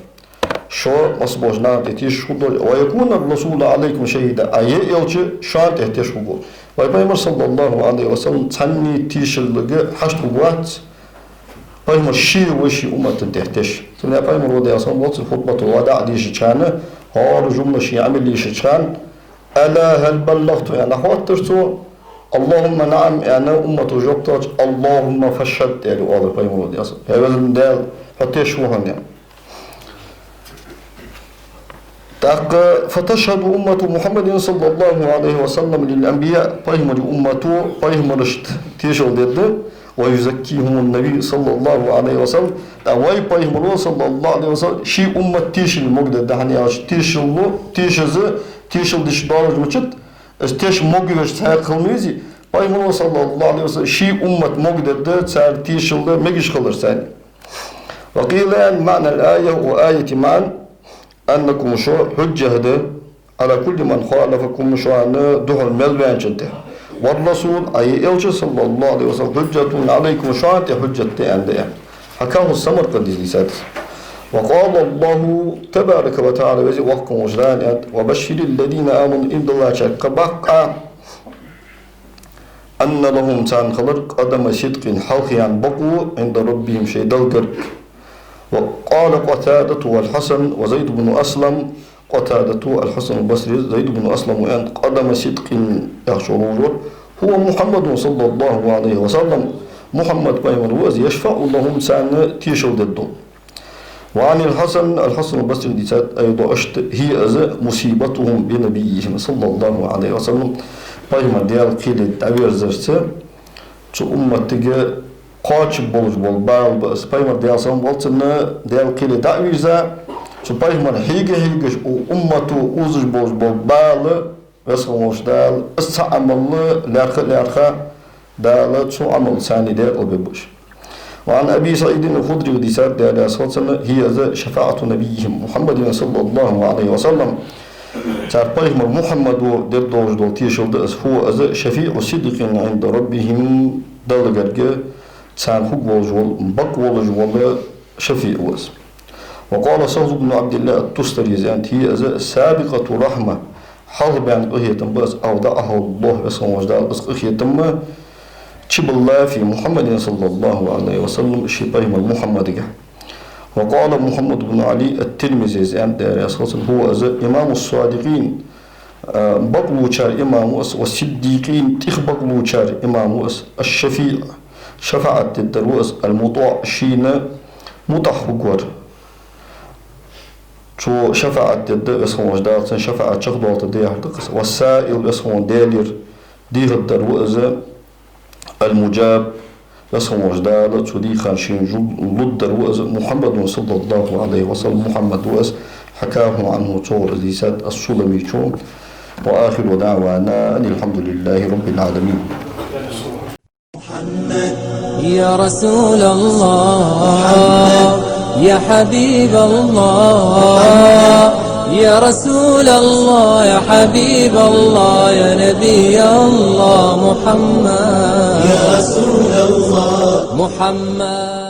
Шо массаболча наха тӀа тешаш хургдолаш, ويكون الرسول عليكم شهيدا, а е элча шоана тӀа тешаш хургва. Вай пайхамар, صلى الله عليه وسلم, цхьанне тешалга хьашт хургвац, пайхамар ше ва ший уммата тӀа тешаш. Цудухьа пайхамара, Даьла салам хилда цунна, хутбатул-вадаӀ дешача хана, хӀара жумла ший Ӏамал дешача хана, ألا هل بلغت, аьнна хоаттар цо, اللهم نعم, аьнна, уммато жоп делча, اللهم فاشهد, аьле оалар пайхамара, Даьла салам хилда цунна. ХӀай Веза Даьла, хьо тешаш ва хьона, аьнна. ТӀаккха, فتشهد أمة محمد صلى الله عليه وسلم للأنبياء, пайхамара уммато пайхамарашта тешал дергда, ويزكيهم النبي صلى الله عليه وسلم. ТӀаккха вай пайхамара, صلى الله عليه وسلم, ший уммат тешал могадергда, хӀана аьлча тешал, тешаза, тешал деш долаш мачат, из тешаш могавеш цхьаккха хила ма везий, пайхамара, صلى الله عليه وسلم, ший уммат могадергда цар тешал мегаш хиларца. وقيل, معنى الآية, укх аята маӀан, أنكم, шо хьужжат да على كل من خالفكم, шоана духьал мел ваьнначун тӀа. والرسول, а е элча, صلى الله عليه وسلم, حجة عليكم, шоана тӀа хьужжат да, аьнна да, аьнна. حكاه السمرقندي, дийцад из. وقال الله تبارك وتعالى, Веза Воккха волча Дала аьннад: وبشر الذين آمنوا, иман диллачарга кхаъ баккха, أن لهم, царна хилар, قدم صدق, хьалхаяьнна бокъо, عند ربهم, шоай Даьлагара. وقال قتادة والحسن وزيد بن أسلم, Къатадата, Аль-Хьасан Аль-Басри, Зайд ибн Аслама аьннад, قدم صدق яхачо ловзор: هو محمد صلى الله عليه وسلم, Мухьаммад пайхамар ва из, يشفع لهم, царна тешал дергдола. وعن الحسن, Аль-Хьасан Аль-Басри дийцад, أيضا, иштта, هي, из, مصيبتهم بنبيهم صلى الله عليه وسلم, пайхамар Даьла кхеле дӀаверзарца цу умматага кхоачаш болаш бола бала ба из. Пайхамар, Даьла салам хилда цунна, Даьла кхеле дӀа а вийрза, цу пайхамара хьега-хьегаш, укх уммато узаш болаш бола бала, Веза хинна волча Дала, из цхьа Ӏамал лаьрхӀа а лаьрхӀа, Дала цу Ӏамалца царна декъалбергба уж. وعن أبي سعيد الخدري, дийцад, Даьла раьза хилва цунна, هي, из, شفاعة نبيهم محمد صلى الله عليه وسلم, цар пайхамар Мухьаммада дергдолаш дола тешал да из, هو, из, شفيع صدق عند ربهم, Даьлагара царна хургволаш вола, бакъволаш вола шафиӀ ва из. وقال سهل بن عبد الله التستري, из аьннад, هي, из, سابقة رحمة, хьалхабаьнна къахетам ба из, أودعها الله, Веза хинна волча Дала из къахетам чубилла في محمد صلى الله عليه وسلم, ший пайхамар Мухьаммадагахь. وقال محمد بن علي الترمذي, из аьннад, Даьла раьза хилва цунна, هو, из, إمام الصادقين, а, бакълувчар имам ва из, والصديقين, тӀех бакълувчар имам ва из, الشفيع, шафаӀат дергдар ва из, المطاع, шийна мутӀахьа хургвар. Цо шафаӀат дергда, Веза хинна волча Дала цун шафаӀат чакхдоалийтаргда яхар да-кх из. والسائل, Веза хинна волча Даьлагара дехар дергдар ва из, المجاب, Веза хинна волча Дала цо дийха хӀама шийна лу-, лургдар ва из, محمد صلى الله عليه وسلم, Мухьаммад ва из, حكاه عنه, цо из дийцад, السلمي чо. وآخر دعوانا أن الحمد لله رب العالمين. يا رسول الله، يا حبيب الله، يا رسول الله، يا حبيب الله، يا نبي الله محمد. يا رسول الله. محمد.